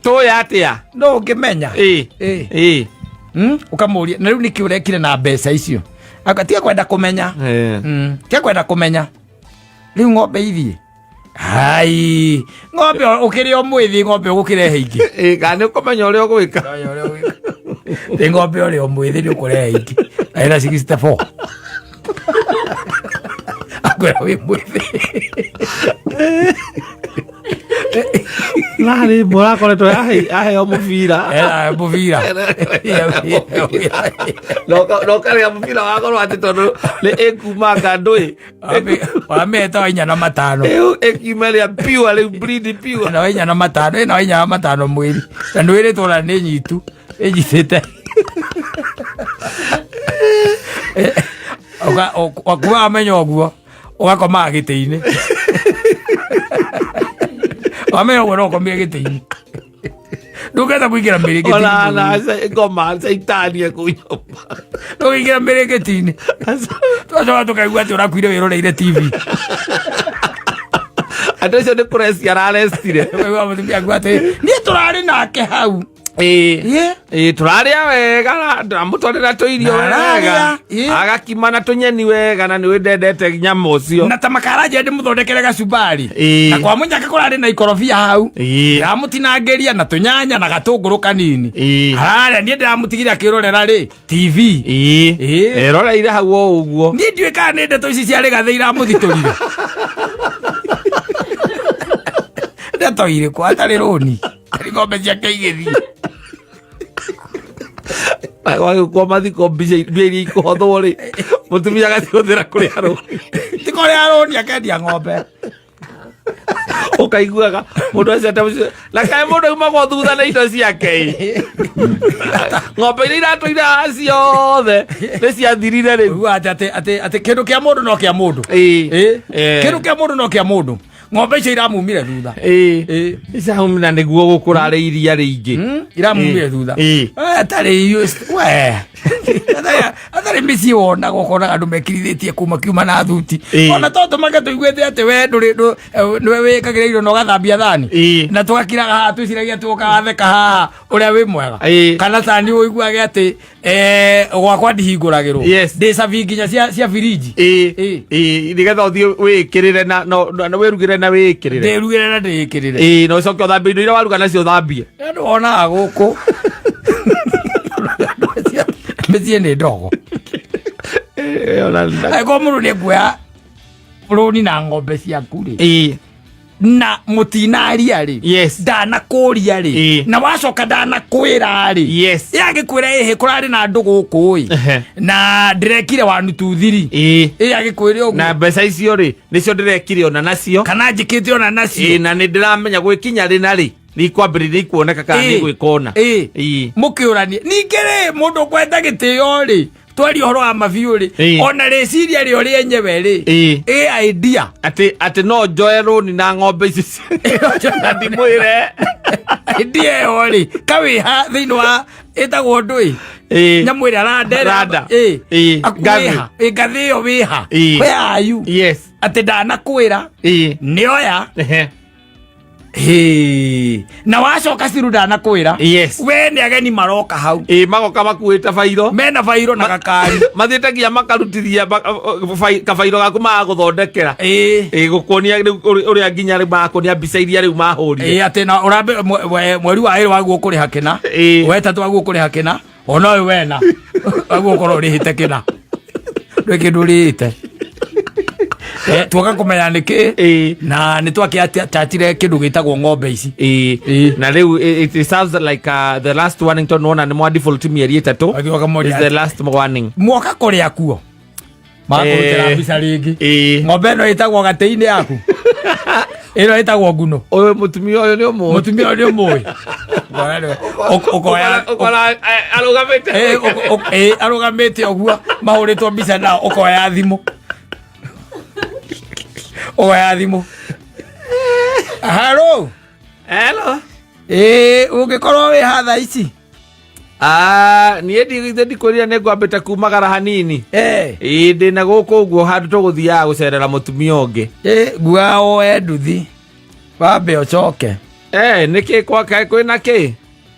[SPEAKER 2] Tũĩ atĩa?
[SPEAKER 1] No ũngĩmenya.
[SPEAKER 2] Ĩ.
[SPEAKER 1] Ĩ.
[SPEAKER 2] Ĩ.
[SPEAKER 1] Ũkamũria, na rĩu nĩkĩ ũrekire na mbeca icio? Aka tiga kwenda kũmenya. Tiga kwenda kũmenya. Rĩu ng'ombe ithiĩ. Hai, ng'ombe ũkĩrĩ o mwĩthĩ ng'ombe ũgũkĩrehe ingĩ.
[SPEAKER 2] Ĩ, kana nĩ ũkũmenya ũrĩa ũgwĩka.
[SPEAKER 1] Nĩ ng'ombe ũrĩ o mwĩthĩ nĩ ũkũrehe ingĩ. Na ĩna 64. Akwĩra wĩ mwĩthĩ.
[SPEAKER 2] Narĩ mũrakoretwo aheo mũbira.
[SPEAKER 1] Ena mũbira.
[SPEAKER 2] Na ũkarĩa mũbira wa goro atĩ tondũ nĩ ĩkumanga ndũĩ.
[SPEAKER 1] Wamĩhete wa 4 na 5.
[SPEAKER 2] Ĩkiuma ĩrĩa pure rĩu breed pure.
[SPEAKER 1] Na wa 4 na 5, ĩna wa 4 na 5 mwĩrĩ. Na ndwĩrĩtwo ona nĩ nyitu. Ĩnyitĩte. Wakuwa wamenya ũguo ũgakomaga gĩtĩ-inĩ. Wamenya ũguo no ũkomire gĩtĩ-inĩ. Ndũngĩhota kũingĩra mĩrĩngĩti-inĩ.
[SPEAKER 2] Ona na ngoma caitani kũu nyũmba.
[SPEAKER 1] Ndũngĩingĩra mĩrĩngĩti-inĩ. Twacoka tũkaigua atĩ ũrakuire wĩroreire TV.
[SPEAKER 2] Andũ acio nĩ kũreci ararecire.
[SPEAKER 1] Ũkaigua mũtumia akiuga atĩ niĩ tũrarĩ nake hau.
[SPEAKER 2] Ĩĩ.
[SPEAKER 1] Ĩĩ.
[SPEAKER 2] Ĩĩ, tũrarĩa wega na ndamũtwarĩra tũirio
[SPEAKER 1] Na
[SPEAKER 2] wega,
[SPEAKER 1] ararĩa, ĩĩ.
[SPEAKER 2] agakima na tũnyeni wega, na nĩ ndendete nyama ũcio.
[SPEAKER 1] Na ta makaranja ndĩmũthondekere gacumbari.
[SPEAKER 2] Ĩĩ.
[SPEAKER 1] Na kwa mũnyaka kũrarĩ na ikorobia hau.
[SPEAKER 2] Ĩĩ.
[SPEAKER 1] Ndĩramũtinangĩria na tũnyanya na gatũngũrũ kanini.
[SPEAKER 2] Ĩĩ.
[SPEAKER 1] Ararĩa, niĩ ndĩramũtigire akĩrorera rĩ TV.
[SPEAKER 2] Ĩĩ.
[SPEAKER 1] Ĩĩ.
[SPEAKER 2] Eroreire hau o ũguo.
[SPEAKER 1] Niĩ ndiũĩ kana nĩ ndeto ici cia rĩgathĩ iramũthitũrire. Ndeto irĩkũ atarĩ rũni? Arĩ ng'ombe ciake igĩthiĩ.
[SPEAKER 2] Gwagĩũkwo mathiko, mbica mbia iria ikũhothwo rĩ, mũtumia agacihũthĩra kũrĩa rũni.
[SPEAKER 1] Ti kũrĩa rũni, akendia ng'ombe.
[SPEAKER 2] Ũkaiguaga mũndũ acio ate na kaĩ mũndũ aumagwo thutha na indo ciake ĩ. Ng'ombe iria iratũire haha ciothe nĩ ciathirire rĩu.
[SPEAKER 1] Ũiguaga atĩ kĩndũ kĩa mũndũ no kĩa mũndũ.
[SPEAKER 2] Ĩĩ.
[SPEAKER 1] Ĩĩ.
[SPEAKER 2] Ĩĩ.
[SPEAKER 1] Kĩndũ kĩa mũndũ no kĩa mũndũ. Ng'ombe icio iramumire thutha.
[SPEAKER 2] Ĩĩ.
[SPEAKER 1] Ĩĩ.
[SPEAKER 2] Icaumina nĩguo gũkũrarĩ iria rĩingĩ.
[SPEAKER 1] Iramumire
[SPEAKER 2] Ĩĩ.
[SPEAKER 1] thutha.
[SPEAKER 2] Ĩĩ.
[SPEAKER 1] Eh, atarĩ we atarĩ mĩciĩ wonaga ũkonaga andũ mekirithĩtie kuma kiuma na thuti.
[SPEAKER 2] Ĩĩ.
[SPEAKER 1] Ona to tũmake tũiguĩte atĩ we ndũrĩ nĩwe wĩkagĩra irio na ũgathambia thani.
[SPEAKER 2] Ĩĩ.
[SPEAKER 1] Na tũgakiraga haha twĩciragia tũkatheka haha ũrĩa wĩ mwega.
[SPEAKER 2] Ĩĩ.
[SPEAKER 1] Kana cani ũiguage atĩ gwakwa ndihingũragĩrwo.
[SPEAKER 2] Yes.
[SPEAKER 1] Ndĩ cabi nginya cia firiji.
[SPEAKER 2] Ĩĩ.
[SPEAKER 1] Ĩĩ.
[SPEAKER 2] Ĩĩ, nĩgetha ũthiĩ wĩĩkĩrĩre na wĩrugĩre na wĩĩkĩrĩre.
[SPEAKER 1] Ndĩrugĩre na ndĩĩkĩrĩre.
[SPEAKER 2] Ĩĩ, na ũcoke ũthambie indo iria waruga nacio ũthambie.
[SPEAKER 1] Andũ wonaga gũkũ mĩciĩ nĩ ndogo.
[SPEAKER 2] Ĩĩ, ona
[SPEAKER 1] Angĩkorwo mũndũ nĩ ekuoya rũni na ng'ombe ciaku rĩ,
[SPEAKER 2] Ĩĩ.
[SPEAKER 1] na mũtinaria rĩ,
[SPEAKER 2] Yes.
[SPEAKER 1] ndanakuria rĩ,
[SPEAKER 2] Ĩĩ.
[SPEAKER 1] na wacoka ndanakwĩra rĩ,
[SPEAKER 2] Yes.
[SPEAKER 1] ĩ agĩkwĩra ĩhĩ kũrarĩ na andũ gũkũ ĩ, na ndĩrekire wanu tuthiri.
[SPEAKER 2] Ĩĩ.
[SPEAKER 1] Ĩ agĩkwĩre ũguo.
[SPEAKER 2] Na mbeca icio rĩ, nĩcio ndĩrekire ona nacio.
[SPEAKER 1] Kana njĩkĩte ona nacio.
[SPEAKER 2] Ĩĩ, na nĩ ndĩramenya gwĩkinya rĩ na rĩ nĩ ikwambĩrĩria ikuoneka kana nĩ
[SPEAKER 1] Ĩĩ.
[SPEAKER 2] igwĩka ona.
[SPEAKER 1] Ĩĩ.
[SPEAKER 2] Ĩĩ.
[SPEAKER 1] Mũkĩũranie ningĩ rĩ, mũndũ ũkwenda gĩtĩo rĩ, twaria ũhoro wa mabiũ rĩ,
[SPEAKER 2] Ĩĩ.
[SPEAKER 1] ona rĩciria rĩo rĩenyewe rĩ,
[SPEAKER 2] Ĩĩ.
[SPEAKER 1] ĩ idea.
[SPEAKER 2] Atĩ no njoe rũni na ng'ombe ici na ndimwĩre.
[SPEAKER 1] Idea ĩyo rĩ, kawĩha thĩinĩ wa ĩtagwo ndũĩ,
[SPEAKER 2] Ĩĩ.
[SPEAKER 1] nyamũ ĩrĩa randa ĩrĩa-
[SPEAKER 2] Randa.
[SPEAKER 1] Ĩĩ.
[SPEAKER 2] Ĩĩ.
[SPEAKER 1] Aku
[SPEAKER 2] Ngathĩ.
[SPEAKER 1] wĩha. Ĩĩ, ngathĩ ĩyo wĩha.
[SPEAKER 2] Ĩĩ.
[SPEAKER 1] Where are you?
[SPEAKER 2] Yes.
[SPEAKER 1] Atĩ ndanakwĩra.
[SPEAKER 2] Ĩĩ.
[SPEAKER 1] Nĩoya.
[SPEAKER 2] Ehe.
[SPEAKER 1] Hĩ. Na wacoka ciru ndanakwĩra.
[SPEAKER 2] Yes.
[SPEAKER 1] We nĩ ageni maroka hau.
[SPEAKER 2] Ĩĩ, magoka makuĩte bairo.
[SPEAKER 1] Mena bairo na gakari.
[SPEAKER 2] Mathiĩte nginya makarutithia kabairo gaku magagũthondekera.
[SPEAKER 1] Ĩĩ.
[SPEAKER 2] Ĩĩ, gũkuonia rĩu ũrĩa nginya rĩu magakuonia mbica iria rĩu mahũrire.
[SPEAKER 1] Ĩĩ, atĩ na ũrambe mweri wa ĩrĩ waguo ũkũrĩha kĩna.
[SPEAKER 2] Ĩĩ.
[SPEAKER 1] Wetatũ waguo ũkũrĩha kĩna. Ona ũyũ wena waguo ũkorwo ũrĩhĩte kĩna. Ndũrĩ kĩndũ ũrĩhĩte. Tuoka kũmenya nĩkĩ.
[SPEAKER 2] Ĩĩ.
[SPEAKER 1] Na nĩ twakĩatachire kĩndũ gĩtagwo ng'ombe ici.
[SPEAKER 2] Ĩĩ.
[SPEAKER 1] Ĩĩ.
[SPEAKER 2] Na rĩu it sounds like the last warning, tondũ nĩwona nĩ mwa default mĩeri 3.
[SPEAKER 1] Agĩũka moria
[SPEAKER 2] Is the last warning.
[SPEAKER 1] Mwoka kũrĩa kuo makũrutĩra
[SPEAKER 2] Eh,
[SPEAKER 1] mbica rĩngĩ.
[SPEAKER 2] Ĩĩ.
[SPEAKER 1] Ng'ombe ĩno ĩtagwo gatĩ-inĩ yaku, ĩno ĩtagwo nguno.
[SPEAKER 2] Ũyũ mũtumia ũyũ nĩ ũmũĩ.
[SPEAKER 1] Mũtumia ũyũ nĩ ũmũĩ. Ũkoya
[SPEAKER 2] Ũkora arũgamĩte.
[SPEAKER 1] Arũgamĩte ũguo mahũrĩtwo mbica nao, ũkoya thimũ, ũkoya thimũ, haro.
[SPEAKER 2] Hello.
[SPEAKER 1] Ĩĩ, ũngĩkorwo wĩ hatha ici.
[SPEAKER 2] Ah, niĩ ndigithĩ ndikwĩrire nĩ ngwambĩte kumagara hanini.
[SPEAKER 1] Eh.
[SPEAKER 2] Ĩĩ, ndĩna gũkũ ũguo handũ tũgũthiaga gũcerera mũtumia ũngĩ.
[SPEAKER 1] Ĩ ngua woe nduthi wambe ũcoke.
[SPEAKER 2] Eh, nĩkĩ gwake kwĩna kĩ?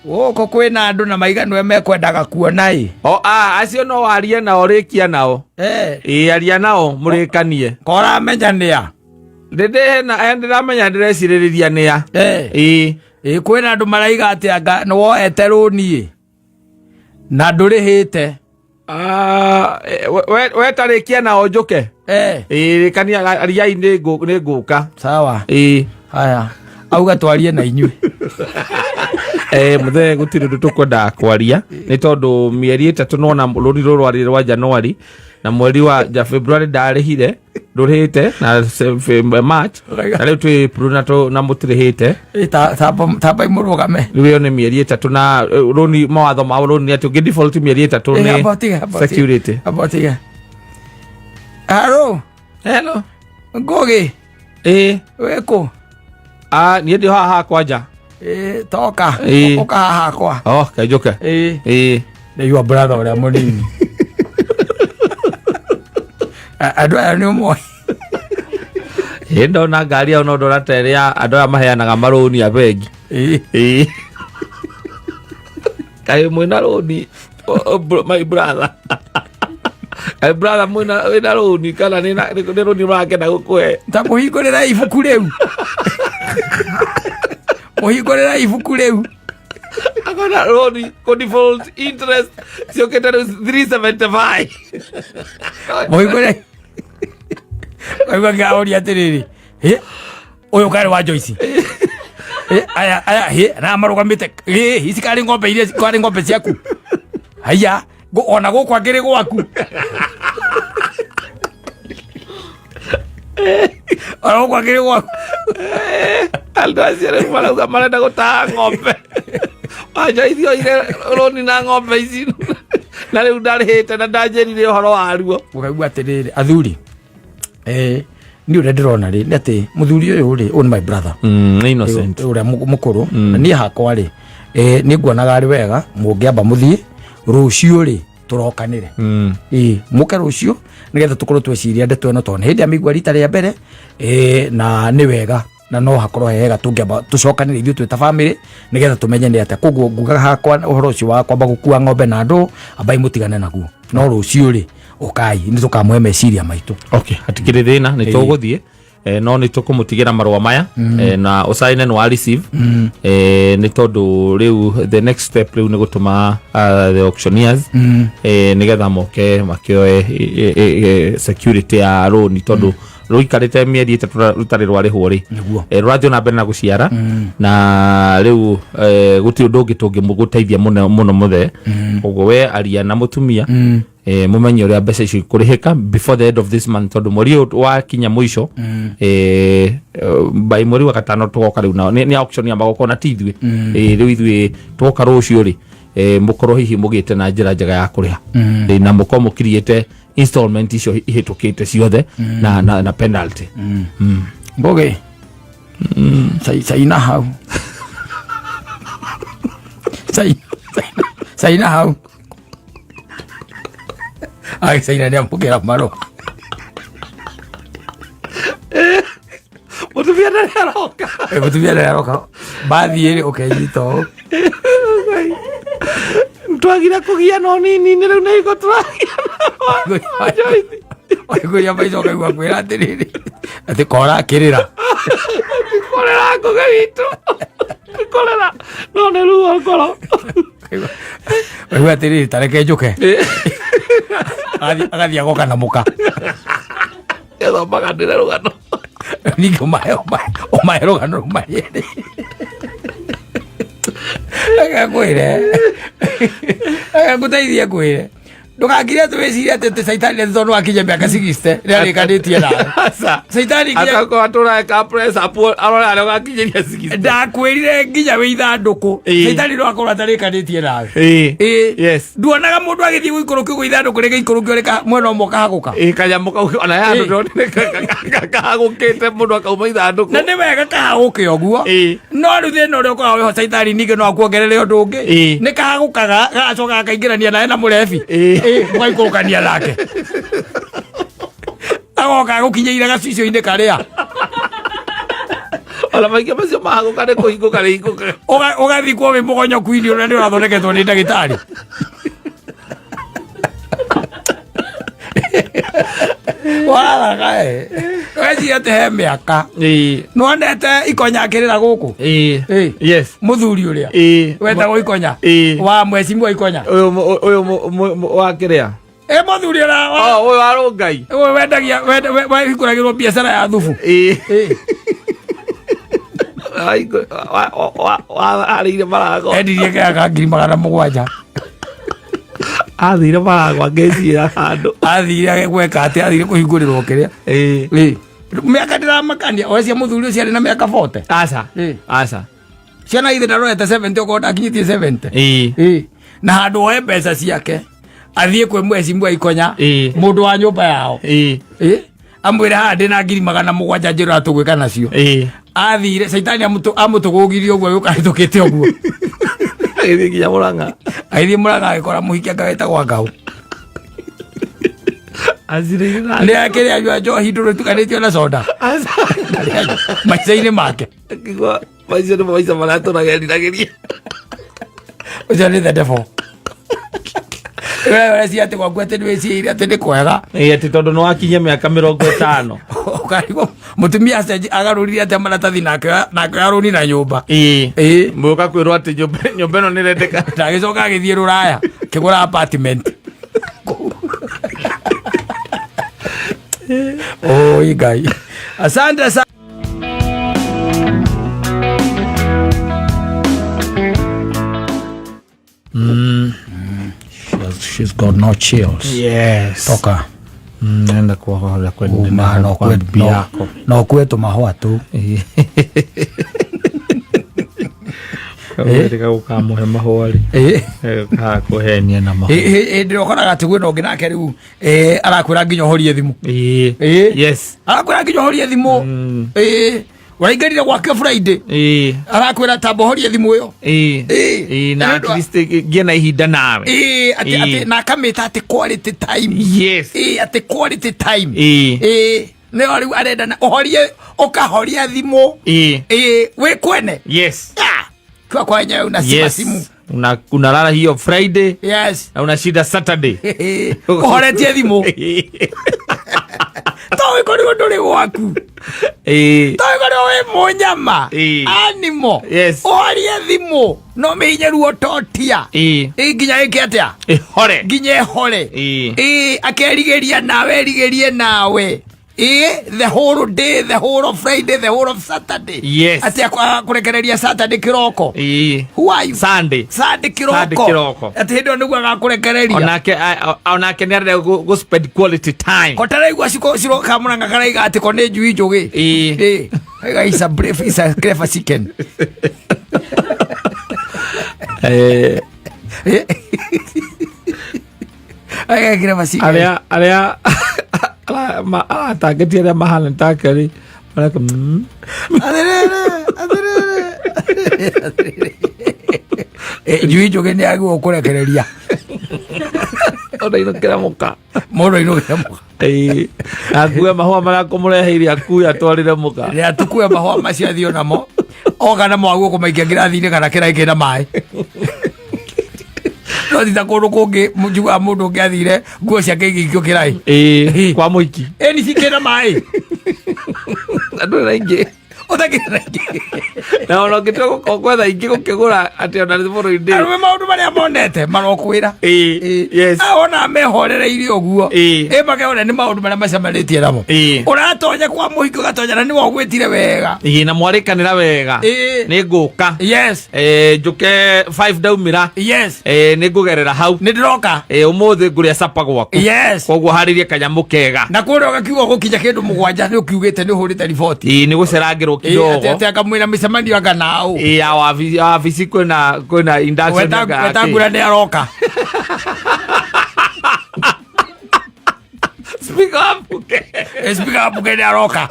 [SPEAKER 1] Gũkũ kwĩna andũ na maiganwe mekwendaga kuona ĩ.
[SPEAKER 2] O a acio no warie nao, rĩkia nao. Ĩĩ, aria nao mũrĩkanie.
[SPEAKER 1] Koramenya nĩa?
[SPEAKER 2] Ndĩramenya, ndĩrecirĩrĩria nĩa.
[SPEAKER 1] Eh.
[SPEAKER 2] Ĩĩ.
[SPEAKER 1] Ĩ kwĩna andũ maraiga atĩ anga nĩ woete rũni ĩ na ndũrĩhĩte.
[SPEAKER 2] Ah, we tarĩkia nao njũke.
[SPEAKER 1] Eh.
[SPEAKER 2] Ĩĩ, rĩkania, ariai nĩ ngũka.
[SPEAKER 1] Sawa.
[SPEAKER 2] Ĩĩ.
[SPEAKER 1] Haya, auga twarie na inyuĩ.
[SPEAKER 2] Eh, mũthee, gũtirĩ ũndũ tũkwendaga kwaria, nĩ tondũ mĩeri 3 nona rũni rũrũ rwarĩ rwa January na mweri wa ja February ndarĩhire, ndũrĩhĩte, na March, na rĩu twĩ April na mũtirĩhĩte.
[SPEAKER 1] Ĩ, tamba imũrũgame.
[SPEAKER 2] Rĩu ĩyo nĩ mĩeri 3 na rũni, mawatho ma rũni nĩ atĩ ũngĩ default mĩeri 3
[SPEAKER 1] Ĩ,
[SPEAKER 2] nĩ
[SPEAKER 1] amba ũtige, amba ũtige.
[SPEAKER 2] security.
[SPEAKER 1] Amba ũtige. Haro.
[SPEAKER 2] Hello.
[SPEAKER 1] Ngũgĩ.
[SPEAKER 2] Ĩĩ.
[SPEAKER 1] Wĩkũ?
[SPEAKER 2] Ah, niĩ ndĩ haha hakwa nja.
[SPEAKER 1] Ĩ, toka.
[SPEAKER 2] Ĩ.
[SPEAKER 1] Ũka haha hakwa.
[SPEAKER 2] Oh, kenjũke.
[SPEAKER 1] Ĩ.
[SPEAKER 2] Ĩĩ.
[SPEAKER 1] Ndaigua brother ũrĩa mũnini. Andũ aya nĩ ũmoĩ.
[SPEAKER 2] Ĩ ndona ngari ĩyo no ndona ta ĩrĩa andũ aya maheanaga marũni a bengi. Ĩ. Kaĩ mwĩna rũni my brother. Kaĩ brother mwĩna wĩna rũni kana nĩ rũni ũrakena gũkũhe.
[SPEAKER 1] Ta mũhingũrĩra ibuku rĩu, mũhingũrĩra ibuku rĩu.
[SPEAKER 2] Akona rũni kũ default interest ciũkĩte rĩu 375.
[SPEAKER 1] Mũhingũrĩra kaigua ngĩoria atĩrĩrĩ, "Hĩ, ũyũ karĩ wa Joyce? Hĩ, aya aya, hĩ, na marũgamĩte hĩ, ici karĩ ng'ombe iria karĩ ng'ombe ciaku? Haiya, ona gũkũ angĩrĩ gwaku, ona gũkũ angĩrĩ gwaku."
[SPEAKER 2] Andũ acio rĩu marauga marenda gũtaha ng'ombe. Wanjoithi oire rũni na ng'ombe ici na rĩu ndarĩhĩte na ndanjĩrire ũhoro waruo.
[SPEAKER 1] Ũkaigua atĩrĩrĩ, athuri, niĩ ũrĩa ndĩrona rĩ nĩ atĩ mũthuri ũyũ rĩ, ũyũ nĩ my brother.
[SPEAKER 2] Innocent.
[SPEAKER 1] Ũrĩa mũkũrũ. Na niĩ hakwa rĩ, nĩ nguonaga arĩ wega mũngĩamba mũthiĩ rũciũ rĩ, tũrokanĩre. Ĩĩ, mũke rũciũ nĩgetha tũkorwo tweciria ndeto ĩno, tondũ nĩ hĩndĩ amĩigua rita rĩa mbere, na nĩ wega na no hakorwo he hega tũngĩamba tũcokanĩre ithuĩ twĩ ta bamĩrĩ nĩgetha tũmenye nĩ atĩa. Koguo ngugaga hakwa, ũhoro ũcio wa kwamba gũkua ng'ombe na andũ, ambai mũtigane naguo, no rũciũ rĩ, ũkai nĩ tũkamũhe meciria maitũ.
[SPEAKER 2] Okay, hatikĩrĩ thĩna, nĩ tũgũthiĩ, no nĩ tũkũmũtigĩra marũa maya, na ũcaine nĩ wa receive, nĩ tondũ rĩu the next step rĩu nĩ gũtũma the auctioneers, nĩgetha moke makĩoe security ya rũni, tondũ rũikarĩte mĩeri 3 rũtarĩ rwarĩhwo rĩ. Rũrathiĩ na mbere na gũciara, na rĩu gũtirĩ ũndũ ũngĩ tũngĩgũteithia mũno mũno mũthee. Koguo we aria na mũtumia, mũmenye ũrĩa mbeca icio ikũrĩhĩka before the end of this month, tondũ mweri ũyũ wakinya mũico, by mweri wa gatano tũgoka rĩu nao nĩ auction ya magoka na ti ithuĩ. Rĩu ithuĩ twoka rũciũ rĩ, mũkorwo hihi mũgĩte na njĩra njega ya kũrĩha, na mũkorwo mũkiriĩte installment icio ihĩtũkĩte ciothe na penalty.
[SPEAKER 1] Mbũgĩ caina hau, caina hau, agĩcaina nĩ amũkĩra marũa.
[SPEAKER 2] Mũtumia ndarĩ aroka.
[SPEAKER 1] Mũtumia nĩ aroka, bathiĩ rĩ, ũkenyita ũũ.
[SPEAKER 2] Twagire kũgia no nini nĩ rĩu nĩ iko tũragia.
[SPEAKER 1] Waiguria maica, ũkaigua kwĩra atĩrĩrĩ, atĩ kora akĩrĩra.
[SPEAKER 2] Korera ngũgĩ witũ korera, no nĩ ruo ngoro.
[SPEAKER 1] Waigua atĩrĩrĩ, tareke njũke. Agathiĩ agoka na mũka.
[SPEAKER 2] Gethomaga ndĩre rũgano.
[SPEAKER 1] Ningĩ ũmahe rũgano rũmarĩrĩ, agakwĩre agagũteithie kwĩre ndũgakire atĩ wĩcirie atĩ caitani atĩ tondũ wakinya mĩaka 60 nĩarĩkanĩtie nawe.
[SPEAKER 2] Aca.
[SPEAKER 1] Caitani nginya
[SPEAKER 2] Atakorwo atũraga press up arore arĩa ũgakinyĩria 60.
[SPEAKER 1] Ndakwĩrire nginya wĩ ithandũkũ, caitani no akorwo atarĩkanĩtie nawe. Ĩĩ. Nduonaga mũndũ agĩthiĩ gũikũrũkio gwĩ ithandũkũ rĩgĩikũrũkio rĩka mwena ũmwe ũkahagũka?
[SPEAKER 2] Ĩĩ, kanyamũ kau ona ya andũ ndonire kahagũkĩte mũndũ akauma ithandũkũ.
[SPEAKER 1] Na nĩ wega kahagũke ũguo. No rĩu thĩna ũrĩa ũkoragwo wĩho, caitani ningĩ no akuongerere ũndũ ũngĩ. Nĩ kahagũkaga gagacoka gakaingĩrania nawe na mũrebi. Ĩĩ, mũgaikũrũkania nake, agoka agũkinyĩire gacicio-inĩ karĩa.
[SPEAKER 2] Ona maingĩ macio mahagũka nĩ kũhingũka rĩhingũka.
[SPEAKER 1] Ũgathikwo wĩ mũgonyoku-inĩ ũrĩa nĩ ũrathondeketwo nĩ ndagĩtarĩ. Waraga ĩ, weciria atĩ he mĩaka. Nĩwonete ikonya akĩrĩra gũkũ?
[SPEAKER 2] Ĩĩ.
[SPEAKER 1] Ĩ.
[SPEAKER 2] Yes.
[SPEAKER 1] Mũthuri ũrĩa wetagwo ikonya, wa mwecimwa ikonya.
[SPEAKER 2] Ũyũ wa kĩrĩa?
[SPEAKER 1] Ĩ, mũthuri ũrĩa
[SPEAKER 2] Oh, ũyũ wa rũngai.
[SPEAKER 1] Ũyũ wendagia wahingũragĩrwo biacara ya thubu.
[SPEAKER 2] Ĩĩ. Warĩire marago.
[SPEAKER 1] Endirie kaya ka 700,000.
[SPEAKER 2] Athire marago angĩciĩra handũ.
[SPEAKER 1] Athire gweka atĩ athire kũhingũrĩrwo kĩrĩa. Ĩ. Mĩaka ndĩramakania ocia mũthuri ũcio arĩ na mĩaka 40.
[SPEAKER 2] Aca. Aca.
[SPEAKER 1] Ciana ithe ndarorete 70, okorwo ndakinyĩtie 70.
[SPEAKER 2] Ĩĩ.
[SPEAKER 1] Na handũ oe mbeca ciake athiĩ kwĩ mwecimwa ikonya, mũndũ wa nyũmba yao, amwĩre haha ndĩna 700,000 njĩra tũgwĩka nacio. Athire caitani amũtũgũgirie ũguo gĩũka hĩtũkĩte ũguo.
[SPEAKER 2] Agĩthiĩ nginya Mũrang'a.
[SPEAKER 1] Agĩthiĩ Mũrang'a agĩkora mũhiki anga wetagwo Ngau.
[SPEAKER 2] Acirĩire na
[SPEAKER 1] nĩ akĩrĩ anyua njohi ndũrũ ĩtukanĩtio na soda.
[SPEAKER 2] Aca.
[SPEAKER 1] Ndarĩ anyua maica-inĩ make.
[SPEAKER 2] Akigua maica nĩ maica marĩa tũrageriragĩria.
[SPEAKER 1] Ũcio nĩ the devil. We ũrecia atĩ gwaku atĩ nĩwĩciĩire atĩ nĩ kwega.
[SPEAKER 2] Ĩ, atĩ tondũ nĩ wakinyia mĩaka 50.
[SPEAKER 1] Ũkarigwo mũtumia acenji agarũrire atĩa maratathi nake nake arũni na nyũmba.
[SPEAKER 2] Ĩ.
[SPEAKER 1] Ĩ.
[SPEAKER 2] Mũka kwĩrwo atĩ nyũmba nyũmba ĩno nĩ ĩrendeka.
[SPEAKER 1] Na agĩcoka agĩthiĩ rũraya kĩgũra apartment. Oi Ngai. Asante sana. She's got no chills.
[SPEAKER 2] Yes.
[SPEAKER 1] Toka.
[SPEAKER 2] Naenda kuoga
[SPEAKER 1] Uma no
[SPEAKER 2] kwa
[SPEAKER 1] kwe
[SPEAKER 2] bibi
[SPEAKER 1] no,
[SPEAKER 2] yako.
[SPEAKER 1] no kwe tũmahũa tu.
[SPEAKER 2] Kawĩrĩga gũkamũhe mahũa rĩ.
[SPEAKER 1] Ĩ.
[SPEAKER 2] Gakũhenia na mahũa.
[SPEAKER 1] Hĩndĩ ĩrĩa ũkoraga atĩ kwĩna ũngĩ nake rĩu arakwĩra nginya ũhorie thimũ.
[SPEAKER 2] Ĩ.
[SPEAKER 1] Ĩ.
[SPEAKER 2] Yes.
[SPEAKER 1] Arakwĩra nginya ũhorie thimũ. Ĩ. Ũraingĩrire gwake Friday.
[SPEAKER 2] Ĩ.
[SPEAKER 1] Arakwĩra tamba ũhorie thimũ ĩyo.
[SPEAKER 2] Ĩ.
[SPEAKER 1] Ĩ.
[SPEAKER 2] Ĩ, na
[SPEAKER 1] Nĩ
[SPEAKER 2] at
[SPEAKER 1] ũndũ wa-
[SPEAKER 2] least ngĩe na ihinda nawe.
[SPEAKER 1] Ĩ, atĩ
[SPEAKER 2] Ĩ.
[SPEAKER 1] atĩ na akamĩta atĩ quality time.
[SPEAKER 2] Yes.
[SPEAKER 1] Ĩ, atĩ quality time.
[SPEAKER 2] Ĩ.
[SPEAKER 1] Ĩ. Nĩyo rĩu arenda na ũhorie ũkahoria thimũ.
[SPEAKER 2] Ĩ.
[SPEAKER 1] Ĩ, wĩ kwene.
[SPEAKER 2] Yes.
[SPEAKER 1] Ah, kwa kwenyewe unasima
[SPEAKER 2] Yes.
[SPEAKER 1] simu.
[SPEAKER 2] Una, unalala hiyo Friday
[SPEAKER 1] Yes.
[SPEAKER 2] na unashinda Saturday.
[SPEAKER 1] Ũhoretie thimũ. To wĩkorirwo ndũrĩ gwaku.
[SPEAKER 2] Ĩ.
[SPEAKER 1] To wĩkorirwo wĩ mũnyama.
[SPEAKER 2] Ĩ.
[SPEAKER 1] Animal.
[SPEAKER 2] Yes.
[SPEAKER 1] Ũhorie thimũ. No mĩhinye ruo totia.
[SPEAKER 2] Ĩ.
[SPEAKER 1] Ĩ nginya ĩke atĩa?
[SPEAKER 2] Ĩhore.
[SPEAKER 1] Nginya ĩhore.
[SPEAKER 2] Ĩ.
[SPEAKER 1] Ĩ akerigĩria nawe erigĩrie nawe. Ĩ the whole day, the whole of Friday, the whole of Saturday.
[SPEAKER 2] Yes.
[SPEAKER 1] Atĩ akũrekereria Saturday kĩroko.
[SPEAKER 2] Ĩ.
[SPEAKER 1] Who are you?
[SPEAKER 2] Sunday.
[SPEAKER 1] Sunday
[SPEAKER 2] Sunday
[SPEAKER 1] kĩroko.
[SPEAKER 2] kĩroko.
[SPEAKER 1] Atĩ hĩndĩ ĩyo nĩguo agakũrekereria.
[SPEAKER 2] Onake onake nĩ arenda gũ spend quality time.
[SPEAKER 1] Ko taraigua ciko cirokamũranga karaiga atĩ ko nĩ njui njũgĩ.
[SPEAKER 2] Ĩ.
[SPEAKER 1] Ĩ. Aiga is a brave, is a clever chicken.
[SPEAKER 2] Eh,
[SPEAKER 1] Ĩ. Aiga clever chicken.
[SPEAKER 2] arĩa arĩa aratangĩtie arĩa mahana take rĩ mareka
[SPEAKER 1] Atĩrĩrĩ, atĩrĩrĩ. Atĩrĩrĩ. Ĩ, njui njũgĩ nĩ agĩrĩirwo kũrekereria
[SPEAKER 2] ona inũkĩra mũka.
[SPEAKER 1] Mũndũ ainũkĩre mũka.
[SPEAKER 2] Ĩ, akue mahũa marĩa kũmũreheire akue atwarĩre mũka.
[SPEAKER 1] Rĩrĩa tukue mahũa macio athiĩ namo oka namo aguo kũmaikia ngirathi-inĩ kana kĩraĩ kĩna maĩ no ti ta kũndũ kũngĩ njiguaga mũndũ ũngĩ athire nguo ciake igĩikio kĩraĩ.
[SPEAKER 2] Ĩ, kwa mũiki.
[SPEAKER 1] Ĩni cikĩna maĩ.
[SPEAKER 2] Andũ na ingĩ.
[SPEAKER 1] Ũtakĩra ingĩ.
[SPEAKER 2] Na ona ũngĩtua gũkorwo gwetha ingĩ gũkĩgũra atĩ ona nĩ bũrũri-inĩ.
[SPEAKER 1] Arũme maũndũ marĩa monete marokwĩra.
[SPEAKER 2] Ĩ, yes.
[SPEAKER 1] Ona mehorereirie ũguo.
[SPEAKER 2] Ĩ.
[SPEAKER 1] Ĩ makehorera nĩ maũndũ marĩa macemanĩtie namo.
[SPEAKER 2] Ĩ.
[SPEAKER 1] Ũratonya kwa mũhiki ũgatonya na nĩwe ũgwĩtire wega.
[SPEAKER 2] Ĩ, na mwarĩkanĩra wega.
[SPEAKER 1] Ĩ.
[SPEAKER 2] Nĩ ngũka.
[SPEAKER 1] Yes.
[SPEAKER 2] Eh, njũke 5 ndaumĩra.
[SPEAKER 1] Yes.
[SPEAKER 2] Eh, nĩ ngũgerera hau.
[SPEAKER 1] Nĩ ndĩroka.
[SPEAKER 2] Eh, ũmũthĩ ngũrĩa capa gwaku.
[SPEAKER 1] Yes.
[SPEAKER 2] Koguo harĩrie kanyamũ kega.
[SPEAKER 1] Na kũrĩa ũgakiuga gũkinya kĩndũ 7 nĩ ũkiugĩte nĩ ũhũrĩte riboti.
[SPEAKER 2] Ĩ, nĩ gũcerangĩrwo
[SPEAKER 1] Ĩ, atĩ
[SPEAKER 2] kidogo.
[SPEAKER 1] atĩ akamwĩra mĩcemanio anga naũ.
[SPEAKER 2] Ĩ, ya wabici ya wabici kwĩna kwĩna induction anga ya kĩ.
[SPEAKER 1] Wetangura nĩ aroka.
[SPEAKER 2] Speak up, okay.
[SPEAKER 1] Ĩ, speaker wa mbunge nĩ aroka.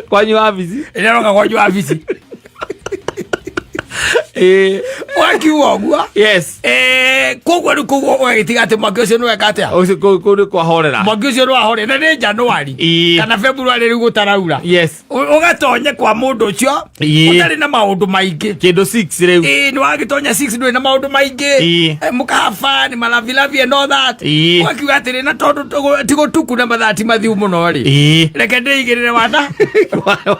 [SPEAKER 2] Kwanyu wabici.
[SPEAKER 1] Nĩ aroka kwanyu wabici.
[SPEAKER 2] Ĩ,
[SPEAKER 1] Wakiuga ũguo.
[SPEAKER 2] yes.
[SPEAKER 1] Eh, koguo rĩu koguo ũgagĩtiga atĩ mwaki ũcio nĩ weka atĩa?
[SPEAKER 2] Ũcio kũu kũu nĩ kwahorera.
[SPEAKER 1] Mwaki ũcio nĩ wahorera na nĩ Januari
[SPEAKER 2] Ĩ.
[SPEAKER 1] kana February rĩu gũtaraura.
[SPEAKER 2] Yes.
[SPEAKER 1] Ũgatonye kwa mũndũ ũcio
[SPEAKER 2] Ĩ.
[SPEAKER 1] ũtarĩ na maũndũ maingĩ.
[SPEAKER 2] Kĩndũ 6 rĩu.
[SPEAKER 1] Ĩ, nĩ wagĩtonya 6 ndũrĩ na maũndũ maingĩ.
[SPEAKER 2] Ĩ.
[SPEAKER 1] Eh, mũkahaba nĩ malavilavi and all that.
[SPEAKER 2] Ĩ.
[SPEAKER 1] Ũgakiuga atĩrĩ na tondũ ti gũtuku na mathaa ti mathiu mũno rĩ.
[SPEAKER 2] Ĩ.
[SPEAKER 1] Reke ndĩigĩrĩre wana.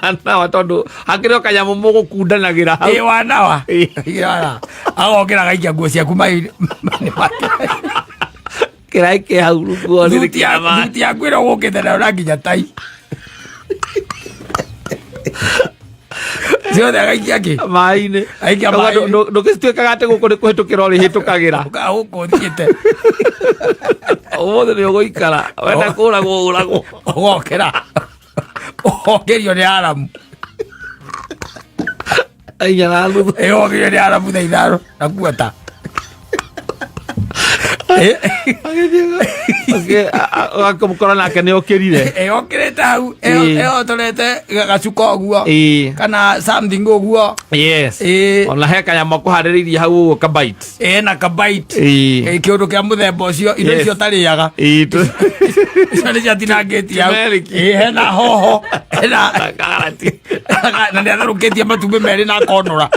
[SPEAKER 2] Wanawa tondũ hakĩrĩ o kanyamũ mũgũkundanagĩra hau.
[SPEAKER 1] Ĩ wanawa.
[SPEAKER 2] Ĩ.
[SPEAKER 1] Ĩ, wana. Agokĩra agaikia nguo ciaku maĩ-inĩ.
[SPEAKER 2] Kĩraĩ kĩ hau rungu rĩrĩ
[SPEAKER 1] Thuti
[SPEAKER 2] kĩa maĩ.
[SPEAKER 1] thuti yaku ĩrĩa ũgũkĩte nayo na nginya tai. Ciothe agaikia kĩ?
[SPEAKER 2] Maĩ-inĩ.
[SPEAKER 1] Aikia maĩ-inĩ.
[SPEAKER 2] Ndũgĩtuĩkaga atĩ gũkũ nĩ kũhĩtũkĩra ũrĩhĩtũkagĩra.
[SPEAKER 1] Gũkũ ũthiĩte.
[SPEAKER 2] Ũmũthĩ nĩ ũgũikara. Wenda kũragwo ũragwo.
[SPEAKER 1] Ũgokĩra. Ũgokĩrio nĩ aramu.
[SPEAKER 2] Inya na nuthu.
[SPEAKER 1] Ĩ, ũgokĩrio nĩ aramu thaa 5 na kuota.
[SPEAKER 2] Akamũkora nake nĩ okĩrire.
[SPEAKER 1] Ĩokĩrĩte hau ĩhotorete gacuka ũguo kana something ũguo.
[SPEAKER 2] Yes. Ona he kanyama kũharĩrĩirie hau ũguo kabite.
[SPEAKER 1] Ĩna kabite. Kĩũndũ kĩa mũthemba ũcio, indo icio ũtarĩaga icio nĩ ciatinangĩtie hau.
[SPEAKER 2] Turmeric.
[SPEAKER 1] Hena hoho, hena
[SPEAKER 2] Karati.
[SPEAKER 1] Na nĩ atherũkĩtie matumbĩ merĩ na akonora.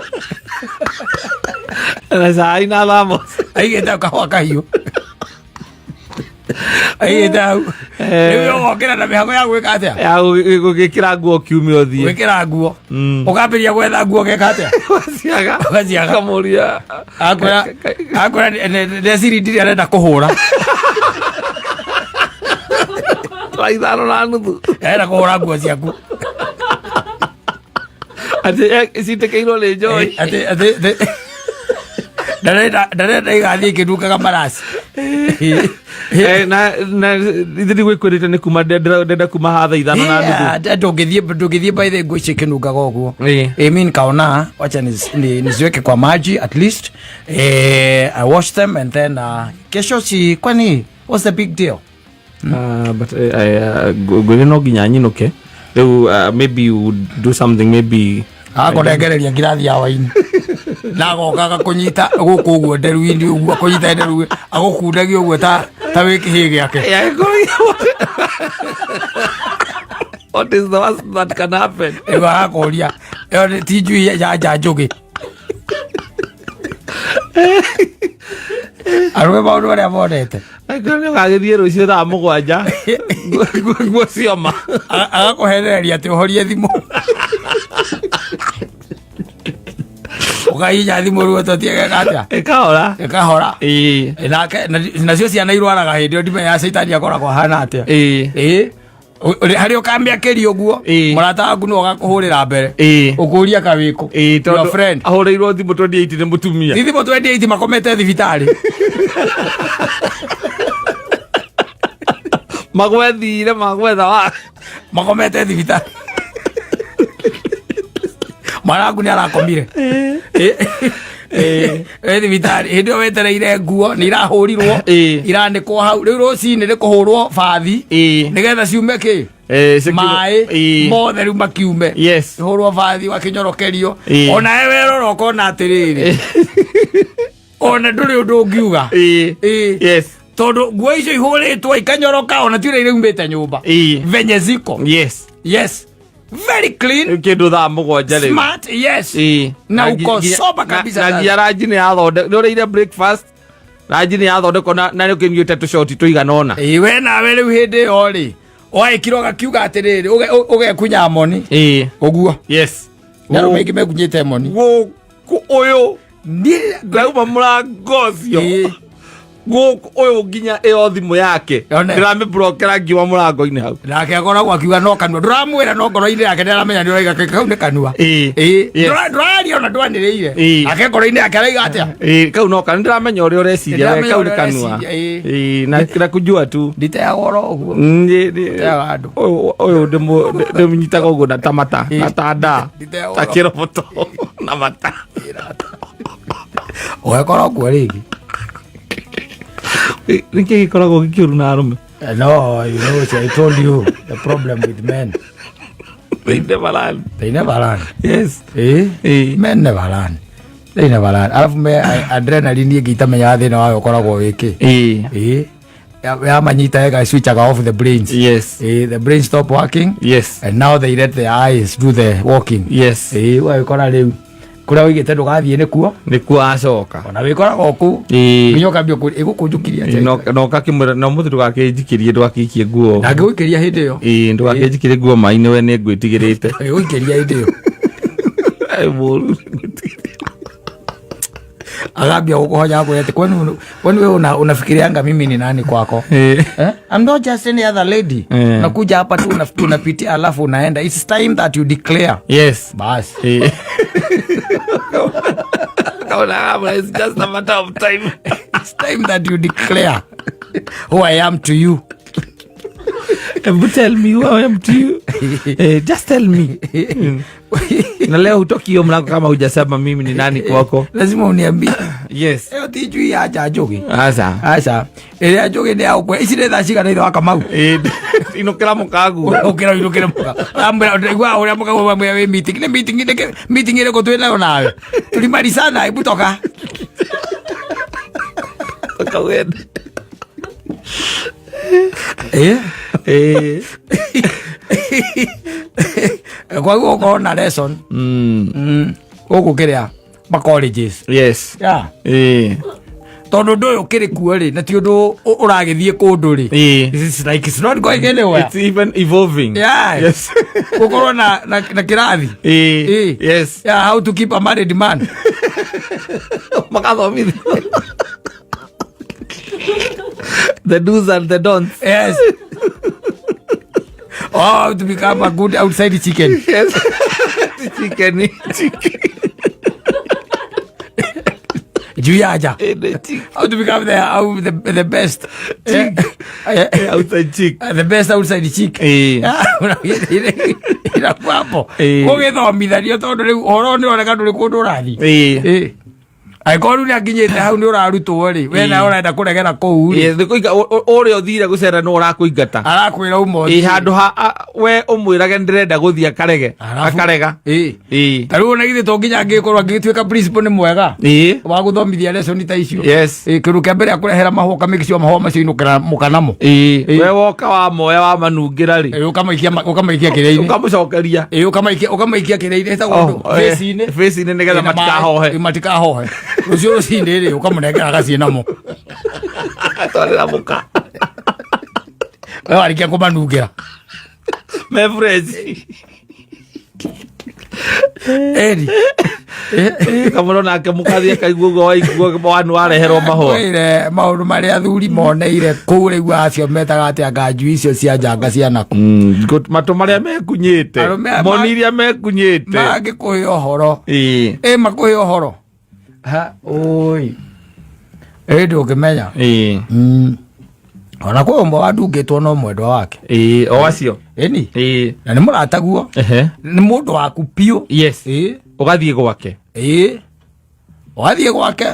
[SPEAKER 2] Na cai na thamos.
[SPEAKER 1] Aigĩte kahũa kahiũ, aigĩte hau. Rĩu ũgokĩra na mĩhango ya gwĩka atĩa?
[SPEAKER 2] Ya gũgĩkĩra nguo kiumia ũthiĩ.
[SPEAKER 1] Gwĩkĩra nguo. Ũkambĩrĩria gwetha nguo, ũgeka atĩa?
[SPEAKER 2] Waciaga.
[SPEAKER 1] Ũgaciaga.
[SPEAKER 2] Kamũria.
[SPEAKER 1] Akwĩra ndeciri ndiri arenda kũhũra.
[SPEAKER 2] Thaa 5:30.
[SPEAKER 1] Arenda kũhũra nguo ciaku.
[SPEAKER 2] Atĩ citĩkĩirwo nĩ njohi.
[SPEAKER 1] Atĩ ndarenda igathiĩ ikĩnungaga maraci.
[SPEAKER 2] Na ithe ndigwĩkwĩrĩte nĩ kuma ndenda kuma haha thaa 5:30.
[SPEAKER 1] Yeah, ndũngĩthiĩ by the nguo icio ikĩnungaga ũguo. Mi nikaona wacha niziweke kwa maji at least, I wash them and then kesho si, kwani what's the big deal?
[SPEAKER 2] But ngwĩre no nginya nyinũke rĩu, maybe you would do something maybe.
[SPEAKER 1] Akũnengereria ngirathi ya waini na agoka agakũnyita gũkũ ũguo nderu-inĩ ũguo, akũnyita nderu agũkundagia ũguo ta wĩ kĩhĩ gĩake.
[SPEAKER 2] Yeah, what is the worst that can happen?
[SPEAKER 1] Rĩu agakũria ĩyo ti njui ya nja njũgĩ arũme maũndũ marĩa monete.
[SPEAKER 2] Angĩkorwo nĩ ũgagĩthiĩ rũciũ thaa 7 nguo cioma.
[SPEAKER 1] Agakũhenereria atĩ ũhorie thimũ, ũkahihinya thimũ rĩu ũtotiegeka atĩa.
[SPEAKER 2] Ĩkahora.
[SPEAKER 1] Ĩkahora.
[SPEAKER 2] Ĩĩ.
[SPEAKER 1] Nake nacio ciana irwaraga hĩndĩ ĩyo, ndimenya caitani akoragwo ahana atĩa.
[SPEAKER 2] Ĩĩ.
[SPEAKER 1] Ĩĩ. Harĩa ũkamĩakĩria ũguo,
[SPEAKER 2] Ĩĩ.
[SPEAKER 1] mũrata waku nĩwe ũgakũhũrĩra mbere
[SPEAKER 2] Ĩĩ.
[SPEAKER 1] ũkũria kawĩkũ.
[SPEAKER 2] Ĩĩ.
[SPEAKER 1] Your
[SPEAKER 2] Tondũ
[SPEAKER 1] friend
[SPEAKER 2] ahũrĩirwo thimũ 28 nĩ mũtumia.
[SPEAKER 1] Ti thimũ 28, makomete thibitarĩ.
[SPEAKER 2] Magwethire magwetha wa
[SPEAKER 1] Makomete thibitarĩ, mwana waku nĩ arakomire. Ĩ thibitarĩ hĩndĩ ĩyo wetereire nguo nĩ irahũrirwo, iranĩkwo hau, rĩu rũcinĩ nĩ kũhũrwo bathi nĩgetha ciume kĩ maĩ mothe rĩu makiume. Hũrwo bathi wakĩnyorokerio. Onawe werora ũkona atĩrĩrĩ, ona ndũrĩ ũndũ ũngiuga.
[SPEAKER 2] Ĩĩ.
[SPEAKER 1] Ĩĩ.
[SPEAKER 2] Yes.
[SPEAKER 1] Tondũ nguo icio ihũrĩtwo ikanyoroka, ona ti ũrĩa iraumĩte nyũmba
[SPEAKER 2] Ĩĩ.
[SPEAKER 1] venye ziko.
[SPEAKER 2] Yes.
[SPEAKER 1] Yes, very clean.
[SPEAKER 2] Rĩu kĩndũ thaa 7 rĩu.
[SPEAKER 1] Smart, yes.
[SPEAKER 2] Ĩĩ.
[SPEAKER 1] Na
[SPEAKER 2] ngi-
[SPEAKER 1] uko
[SPEAKER 2] nginya
[SPEAKER 1] sober kabisa
[SPEAKER 2] na
[SPEAKER 1] sasa.
[SPEAKER 2] nginya ranji nĩ yathondekwo, nĩ ũrĩire breakfast, ranji nĩ yathondekwo na nĩ ũkĩnyuĩte tũcoti tũigana ũna.
[SPEAKER 1] Ĩĩ, we nawe rĩu hĩndĩ ĩyo rĩ waĩkirwo gakiuga atĩrĩrĩ ũgekunya moni
[SPEAKER 2] Ĩĩ.
[SPEAKER 1] ũguo.
[SPEAKER 2] Yes.
[SPEAKER 1] Nĩ arũme aingĩ mekunyĩte moni.
[SPEAKER 2] Gũkũ ũyũ
[SPEAKER 1] Niĩ
[SPEAKER 2] ndauma mũrango ũcio,
[SPEAKER 1] Ĩĩ.
[SPEAKER 2] gũkũ ũyũ nginya ĩyo thimũ yake
[SPEAKER 1] Yone.
[SPEAKER 2] ndĩramĩbrokera ngiuma mũrango-inĩ hau.
[SPEAKER 1] Nake akoragwo akiuga no kanua ndũramwĩra, no ngoro-inĩ yake nĩaramenya nĩ ũraiga kau nĩ kanua.
[SPEAKER 2] Ĩĩ.
[SPEAKER 1] Ĩĩ.
[SPEAKER 2] Yes.
[SPEAKER 1] Ndũraria ona ndwanĩrĩire.
[SPEAKER 2] Ĩĩ.
[SPEAKER 1] Nake ngoro-inĩ yake araiga atĩa?
[SPEAKER 2] Ĩĩ, kau no kanua, ndĩramenya ũrĩa ũreciria we,
[SPEAKER 1] Nĩndĩramenya
[SPEAKER 2] kau nĩ
[SPEAKER 1] ũrĩa
[SPEAKER 2] kanua.
[SPEAKER 1] ũreciria, ĩĩ.
[SPEAKER 2] Ĩĩ, na kujua tu.
[SPEAKER 1] Nditeaga oro ũguo. Nditeaga andũ.
[SPEAKER 2] Ũyũ ndĩmũnyitaga ũguo na ta mata na ta nda
[SPEAKER 1] Nditeaga
[SPEAKER 2] ta
[SPEAKER 1] ũro.
[SPEAKER 2] kĩroboto na mata.
[SPEAKER 1] Ũgekora ũguo rĩngĩ.
[SPEAKER 2] Nĩkĩ gĩkoragwo gĩkĩũru na arũme?
[SPEAKER 1] No, you know, I told you the problem with men.
[SPEAKER 2] They never learn.
[SPEAKER 1] They never learn.
[SPEAKER 2] Yes.
[SPEAKER 1] Eh?
[SPEAKER 2] Ĩĩ.
[SPEAKER 1] Men never learn. They never learn. Alafu me adrenaline ĩngĩ itamenyaga thĩna wayo ũkoragwo wĩkĩ.
[SPEAKER 2] Ĩĩ.
[SPEAKER 1] Ĩĩ. Yamanyita ĩga switchaga off the brains.
[SPEAKER 2] Yes.
[SPEAKER 1] Eh, the brains stop working.
[SPEAKER 2] Yes.
[SPEAKER 1] And now they let their eyes do the walking.
[SPEAKER 2] Yes.
[SPEAKER 1] Ĩĩ, ũgagĩkora rĩu kũrĩa wĩigĩte ndũgathiĩ nĩkuo.
[SPEAKER 2] Nĩkuo acoka.
[SPEAKER 1] Ona wĩkoraga o kũu.
[SPEAKER 2] Ĩĩ.
[SPEAKER 1] Nginya ũkambia ĩgũkũnjũkirie atĩa.
[SPEAKER 2] Na ũgakĩmwĩra na ũmũthĩ ndũgakĩnjikĩrie, ndũgakĩikie nguo.
[SPEAKER 1] Na ngĩgũikĩria hĩndĩ ĩyo.
[SPEAKER 2] Ĩĩ, ndũgakĩnjikĩrie nguo maĩ-inĩ, we nĩ ngwĩtigĩrĩte.
[SPEAKER 1] Ĩgũikĩria hĩndĩ ĩyo.
[SPEAKER 2] Ai, mũru.
[SPEAKER 1] Agambia gũkũhonya akwĩra atĩ kwani wewe unafikirianga mimi ni nani kwako?
[SPEAKER 2] Ĩĩ.
[SPEAKER 1] Eh? I'm not just any other lady.
[SPEAKER 2] Eh.
[SPEAKER 1] Nakuja hapa tu unapitia alafu unaenda. It's time that you declare.
[SPEAKER 2] Yes.
[SPEAKER 1] Basi.
[SPEAKER 2] Ĩĩ. Kaona, ah, it's just a matter of time.
[SPEAKER 1] It's time that you declare who I am to you.
[SPEAKER 2] Hebu tell me who I am to you. Just tell me. Na leo hutoki hiyo mlango kama hujasema mimi ni nani kwako.
[SPEAKER 1] Lazima uniambie.
[SPEAKER 2] Yes.
[SPEAKER 1] Ĩyo ti njui ya nja njũgĩ.
[SPEAKER 2] Aca.
[SPEAKER 1] Aca, ĩrĩa njũgĩ nĩ ya gũkwe ici nĩ thaa cigana ithe wa Kamau?
[SPEAKER 2] Inũkĩra mũkaguo.
[SPEAKER 1] Ũkĩra ũinũkĩre mũka amwĩra ndaigua ũrĩa mũka wamwĩra wĩ meeting, nĩ meeting nĩ meeting ĩrĩkũ twĩ nayo nawe? Tulimalizana, hebu toka.
[SPEAKER 2] Ũkawenda.
[SPEAKER 1] Kwaguo ũkorwo na lesson gũkũ kĩrĩa ma colleges.
[SPEAKER 2] Yes.
[SPEAKER 1] Yeah. Tondũ ũndũ ũyũ ũkĩrĩ kuo rĩ, na ti ũndũ ũragĩthiĩ kũndũ rĩ. It's like it's not going anywhere.
[SPEAKER 2] It's even evolving.
[SPEAKER 1] Yeah.
[SPEAKER 2] Yes.
[SPEAKER 1] Gũkorwo na kĩrathi.
[SPEAKER 2] Yes.
[SPEAKER 1] Yeah, how to keep a married man.
[SPEAKER 2] Makathomithio. The do's and the don'ts.
[SPEAKER 1] Yes. Oh, how to become a good outside chicken.
[SPEAKER 2] Yes. Chicken. Chicken.
[SPEAKER 1] Juu ya aja.
[SPEAKER 2] Chick.
[SPEAKER 1] How to become the best
[SPEAKER 2] Chick. Outside chick.
[SPEAKER 1] The best outside chick. Inakuwa hapo. Gũgĩthomithanio tondũ rĩu ũhoro nĩ ũroneka ndũrĩ kũndũ ũrathiĩ. Angĩkorwo rĩu nĩ akinyĩte hau nĩ ũrarutwo rĩ, we nawe ũrenda kũregera kũu rĩ.
[SPEAKER 2] Nĩ kũinga, ũrĩa ũthire gũcera nĩ ũrakũingata.
[SPEAKER 1] Arakwĩra uma ũthiĩ.
[SPEAKER 2] Handũ ha, we ũmwĩrage ndĩrenda gũthiĩ akarege.
[SPEAKER 1] Arabu.
[SPEAKER 2] Akarega.
[SPEAKER 1] Ta rĩu ona githĩ to nginya angĩkorwo angĩtuĩka principal nĩ mwega. Wa gũthomithia lesson ta icio.
[SPEAKER 2] Yes.
[SPEAKER 1] Kĩndũ kĩa mbere akũrehera mahũa, ũkamake sure mahũa macio inũkĩra mũkanamo.
[SPEAKER 2] We woka wamoya wamanungĩra rĩ.
[SPEAKER 1] Ũkamaikia kĩrĩa-inĩ.
[SPEAKER 2] Ũkamũcokeria.
[SPEAKER 1] Ũkamaikia kĩrĩa-inĩ, ĩtagwo
[SPEAKER 2] Oh,
[SPEAKER 1] ũndũ, face-inĩ.
[SPEAKER 2] Face-inĩ nĩgetha
[SPEAKER 1] Ĩ, na maĩ.
[SPEAKER 2] matikahohe.
[SPEAKER 1] Matikahohe. Rũciũ rũcinĩ rĩ, ũkamũnengera agaciĩ namo.
[SPEAKER 2] Atwarĩra mũka.
[SPEAKER 1] We warĩkia kũmanungĩra.
[SPEAKER 2] Me fresh.
[SPEAKER 1] Eri.
[SPEAKER 2] Kamũro nake mũkathiĩ akaigua ũguo waigua wanu wareherwo mahũa.
[SPEAKER 1] Kwĩre maũndũ marĩa athuri moneire kũu rĩu acio metaga atĩ anga njui icio cia njanga cia naku.
[SPEAKER 2] Matũ marĩa mekunyĩte.
[SPEAKER 1] Arũme aya
[SPEAKER 2] Moni iria mekunyĩte.
[SPEAKER 1] Mangĩkũhe ũhoro. Makũhe ũhoro. Ha, oi. Ndũngĩmenya. Ona kwĩ ũmwe wandungĩtwo no mwendwa wake.
[SPEAKER 2] O acio.
[SPEAKER 1] Ĩni. Na nĩ mũrataguo. Nĩ mũndũ waku biũ.
[SPEAKER 2] Yes. Ũgathiĩ gwake.
[SPEAKER 1] Ũgathiĩ gwake.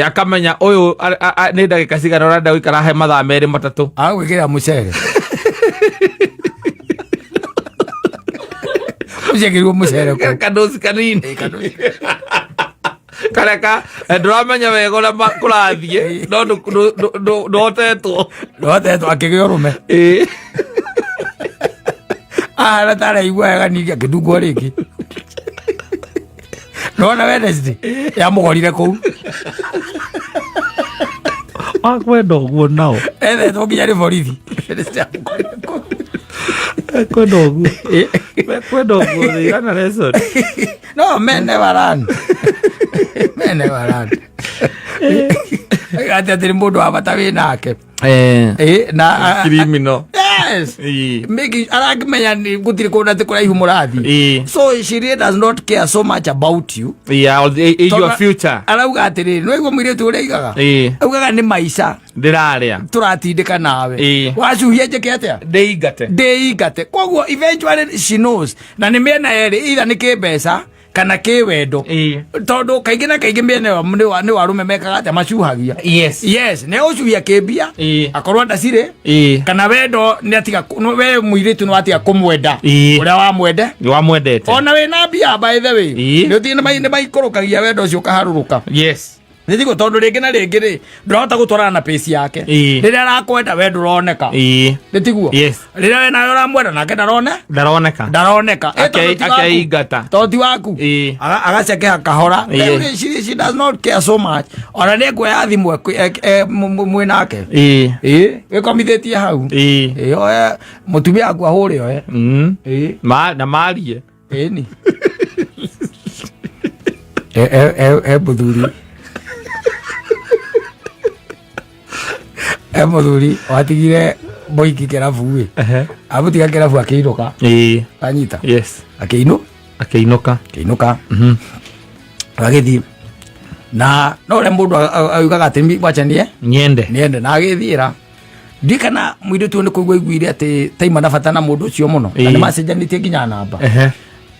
[SPEAKER 2] Akamenya ũyũ, nĩ ndagĩka cigana ũrenda gũikara he mathaa merĩ matatũ.
[SPEAKER 1] Agwĩkĩra mũcere. Ũciagĩrĩirwo mũcere kũu.
[SPEAKER 2] Kandoci kanini.
[SPEAKER 1] Kandoci.
[SPEAKER 2] Karĩa ka, ndũramenya wega ũrĩa kũrathiĩ, no ndũhotetwo.
[SPEAKER 1] Ndũhotetwo, akĩgĩa ũrũme. Ahana ta araigua wega ningĩ akĩndungwo rĩngĩ. Nĩwona Wednesday? Yamũgorire kũu.
[SPEAKER 2] Wakwenda ũguo nao.
[SPEAKER 1] Ethetwo nginya nĩ borithi. Wednesday yamũgorire kũu.
[SPEAKER 2] Kwenda ũguo. Kwenda ũguo, thĩ, ana lesson.
[SPEAKER 1] No, men never run. Men never run. Atĩ atĩ nĩ mũndũ wa bata wĩ nake. Na,
[SPEAKER 2] Criminal.
[SPEAKER 1] Yes. Maybe arakimenya ni gutiri kunda ti kuraihu murathi. So she really does not care so much about you.
[SPEAKER 2] Yeah, or the, your
[SPEAKER 1] Tondũ
[SPEAKER 2] future.
[SPEAKER 1] Arauga atiriri, no igua mwiritu uria aigaga. Augaga ni maica
[SPEAKER 2] Ndiraria.
[SPEAKER 1] turatindika nawe. Wacuhia njike atia?
[SPEAKER 2] Ndĩingate.
[SPEAKER 1] Ndĩingate. Koguo eventually she knows. Na nĩ mĩena yerĩ, either nĩ kĩmbeca kana kĩwendo. Tondũ kaingĩ na kaingĩ mĩena ĩyo nĩ warume mekaga atĩa, macuhagia.
[SPEAKER 2] Yes.
[SPEAKER 1] Yes, nĩ ũcuhia kĩmbia. Akorwo ndacirĩ. Kana wendo nĩ atiga no, we mũirĩtu nĩ watiga kũmwenda. Ũrĩa wamwende.
[SPEAKER 2] Nĩ wamwendete.
[SPEAKER 1] Ona wĩna mbia by the way. Nĩ ũthiĩ nĩ maikũrũkagia wendo ũcio ũkaharũrũka.
[SPEAKER 2] Yes.
[SPEAKER 1] Nĩ thigũ tondũ rĩngĩ na rĩngĩ rĩ, ndũrahota gũtwarana na pace yake. Rĩrĩa arakwenda we ndũroneka. Nĩ tiguo?
[SPEAKER 2] Yes.
[SPEAKER 1] Rĩrĩa we nawe ũramwenda nake ndarone?
[SPEAKER 2] Ndaroneka.
[SPEAKER 1] Ndaroneka. Tondũ ti waku.
[SPEAKER 2] Akeingata.
[SPEAKER 1] Tondũ ti waku. Agacekeha kahora. Rĩu rĩ, she does not care so much. Ona nĩ ekuoya thimũ mwĩ nake. Wĩkomithĩtie hau. Oe, mũtumia waku ahũre oe.
[SPEAKER 2] Na marie.
[SPEAKER 1] Ĩni. Mũthuri. Mũthuri watigire mũhiki kĩrabu ĩ. Amũtiga kĩrabu akĩinũka. Anyita.
[SPEAKER 2] Yes.
[SPEAKER 1] Akĩinũ?
[SPEAKER 2] Akĩinũka.
[SPEAKER 1] Akĩinũka. Agĩthiĩ. Na no ũrĩa mũndũ augaga atĩ wacha nie?
[SPEAKER 2] Niende.
[SPEAKER 1] Niende. Na agĩthiĩra. Ndiĩ kana mũirĩtu ũyũ nĩ kũigua aiguire atĩ taima na bata na mũndũ ũcio mũno na
[SPEAKER 2] Ĩĩ.
[SPEAKER 1] nĩ macenjanĩtie nginya namba.
[SPEAKER 2] Ehe.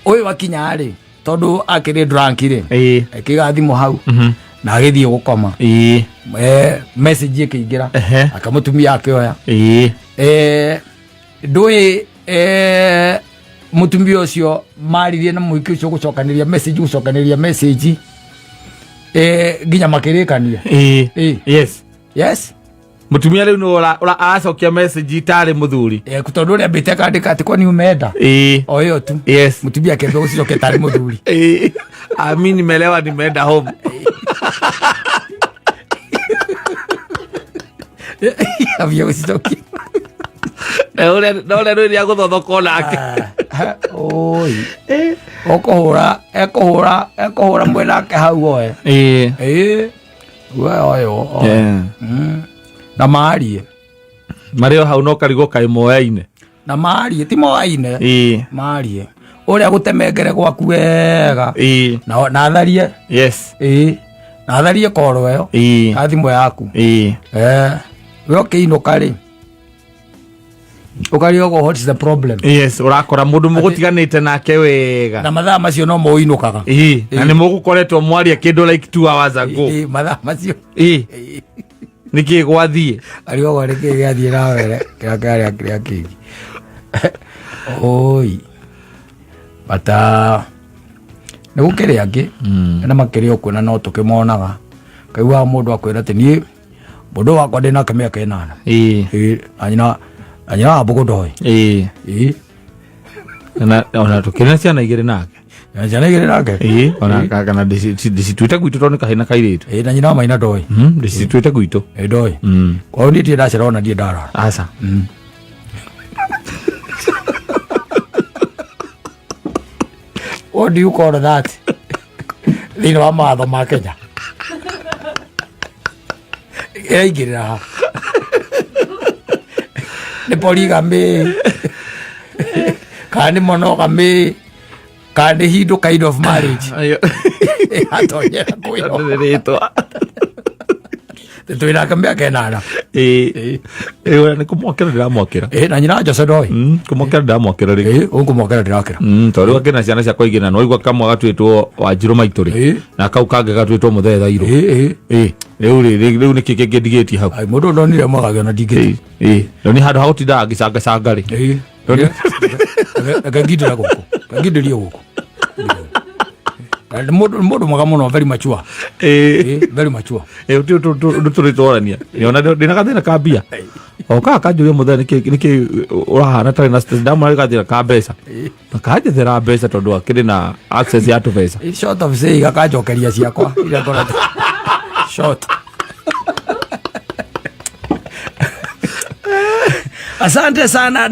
[SPEAKER 1] Ũyũ akinya rĩ, tondũ akĩrĩ drunk rĩ,
[SPEAKER 2] Ĩĩ.
[SPEAKER 1] akĩiga thimũ hau na agĩthiĩ gũkoma.
[SPEAKER 2] Ĩĩ.
[SPEAKER 1] Message ĩkĩingĩra.
[SPEAKER 2] Ehe.
[SPEAKER 1] Akamũtumia akĩoya.
[SPEAKER 2] Ĩĩ.
[SPEAKER 1] Ndũĩ mũtumia ũcio maririe na mũhiki ũcio gũcokanĩria message, gũcokanĩria message, nginya makĩrĩkania.
[SPEAKER 2] Ĩĩ.
[SPEAKER 1] Ĩĩ.
[SPEAKER 2] Yes.
[SPEAKER 1] Yes.
[SPEAKER 2] Mũtumia rĩu nĩ aracokia message itarĩ mũthuri.
[SPEAKER 1] Tondũ ũrĩa ambĩte akandĩka atĩ kwani umeenda.
[SPEAKER 2] Ĩĩ.
[SPEAKER 1] O ĩyo tu.
[SPEAKER 2] Yes.
[SPEAKER 1] Mũtumia akĩambia gũcicokia tarĩ mũthuri.
[SPEAKER 2] Ĩĩ. Ami nimelewa, nimeenda home.
[SPEAKER 1] Ambia gũcicokia.
[SPEAKER 2] Na ũrĩa rwĩrĩ agũthothokwo nake.
[SPEAKER 1] Oi, ũkũhũra ekũhũra ekũhũra mwenake hau oe.
[SPEAKER 2] Ĩĩ.
[SPEAKER 1] Ĩĩ, we oyo oe.
[SPEAKER 2] Yeah.
[SPEAKER 1] Na marie.
[SPEAKER 2] Marĩ o hau no karigwo kaĩ moyaine.
[SPEAKER 1] Na marie ti moaine.
[SPEAKER 2] Ĩĩ.
[SPEAKER 1] Marie ũrĩa gũtemengere gwaku wega.
[SPEAKER 2] Ĩĩ.
[SPEAKER 1] Na atharie.
[SPEAKER 2] Yes.
[SPEAKER 1] Ĩĩ, na atharie koro ĩyo.
[SPEAKER 2] Ĩĩ.
[SPEAKER 1] Na thimũ yaku.
[SPEAKER 2] Ĩĩ.
[SPEAKER 1] We ũkĩinũka rĩ, ũkarigagwo what is the problem.
[SPEAKER 2] Yes, ũrakora mũndũ mũgũtiganĩte nake wega.
[SPEAKER 1] Na mathaa macio no mũinũkaga.
[SPEAKER 2] Ĩĩ, na nĩ mũgũkoretwo mwaria kĩndũ like 2 hours ago.
[SPEAKER 1] Ĩĩ, mathaa macio.
[SPEAKER 2] Ĩĩ. Nĩkĩ gwathiĩ?
[SPEAKER 1] Arigagwo nĩkĩ gĩathiĩ na mbere kĩrĩa kĩarĩa kĩrĩa kĩngĩ. Oi, bata nĩ gũkĩrĩ angĩ na makĩrĩ o kuona no tũkĩmonaga, kaiguaga mũndũ akwĩra atĩ niĩ mũndũ wakwa ndĩ nake mĩaka 8.
[SPEAKER 2] Ĩĩ.
[SPEAKER 1] Ĩĩ, na nyina wa mbũgũ ndoĩ.
[SPEAKER 2] Ĩĩ.
[SPEAKER 1] Ĩĩ.
[SPEAKER 2] Na ona tũkĩrĩ na ciana igĩrĩ nake.
[SPEAKER 1] Na ciana igĩrĩ nake.
[SPEAKER 2] Ĩĩ, ona kana ndĩcituĩte gwitũ tondũ nĩ kahĩĩ na kairĩtu.
[SPEAKER 1] Ĩĩ, na nyina wa maina ndoĩ.
[SPEAKER 2] Ndĩcituĩte gwitũ.
[SPEAKER 1] Ĩĩ, ndoĩ. Kwao niĩ ndirĩ ndacera ona ndirĩ ndarara.
[SPEAKER 2] Aca.
[SPEAKER 1] What do you call that thĩinĩ wa mawatho ma Kenya? Ĩraingĩrĩra ha? Nĩ polygamy kana nĩ monogamy kana nĩ Hindu kind of marriage? Atonyera kwĩyo.
[SPEAKER 2] Nĩ rĩtwa.
[SPEAKER 1] Twĩnake mĩaka 8.
[SPEAKER 2] Ĩĩ. Ĩĩ, nĩ kũmwakĩra ndĩramwakĩra.
[SPEAKER 1] Ĩĩ, na nyina wa Jose ndoĩ.
[SPEAKER 2] Kũmwakĩra ndĩramwakĩra rĩ.
[SPEAKER 1] Ĩĩ, ũkũmwakĩra ndĩrakĩra.
[SPEAKER 2] Tondũ rĩu akĩna ciana ciakwa igĩrĩ na nĩwaigua kamwe gatuĩtwo Wanjirũ maitũ rĩ.
[SPEAKER 1] Ĩĩ.
[SPEAKER 2] Na kau kangĩ gatuĩtwo Mũthee Thairũ.
[SPEAKER 1] Ĩĩ, ĩĩ.
[SPEAKER 2] Ĩĩ, rĩu rĩ, rĩu nĩkĩ kĩngĩ ndigĩtie hau?
[SPEAKER 1] Ai, mũndũ ndonire mwagagio na ndingĩti.
[SPEAKER 2] Ĩĩ, ĩĩ. Rĩu nĩ handũ ha gũtindaga ngĩcangacanga rĩ.
[SPEAKER 1] Ĩĩ. Reke ngindĩra gũkũ, reke ngindĩrie gũkũ. Na nĩ mũndũ mwega mũno, very mature.
[SPEAKER 2] Ĩĩ.
[SPEAKER 1] Ĩĩ, very mature.
[SPEAKER 2] Ĩĩ, ũndũ ũndũ tũrĩ twarania. Ona ndĩna gathĩna ka mbia. O kaga kanjũria mũthee nĩkĩ ũrahana tarĩ na stress, ndamwĩra nĩ gathĩna ka mbeca. Na kanjethera mbeca tondũ akĩrĩ na access ya tũbeca.
[SPEAKER 1] In short of saying, akanjokeria ciakwa iria ngoretwo short. Asante sana.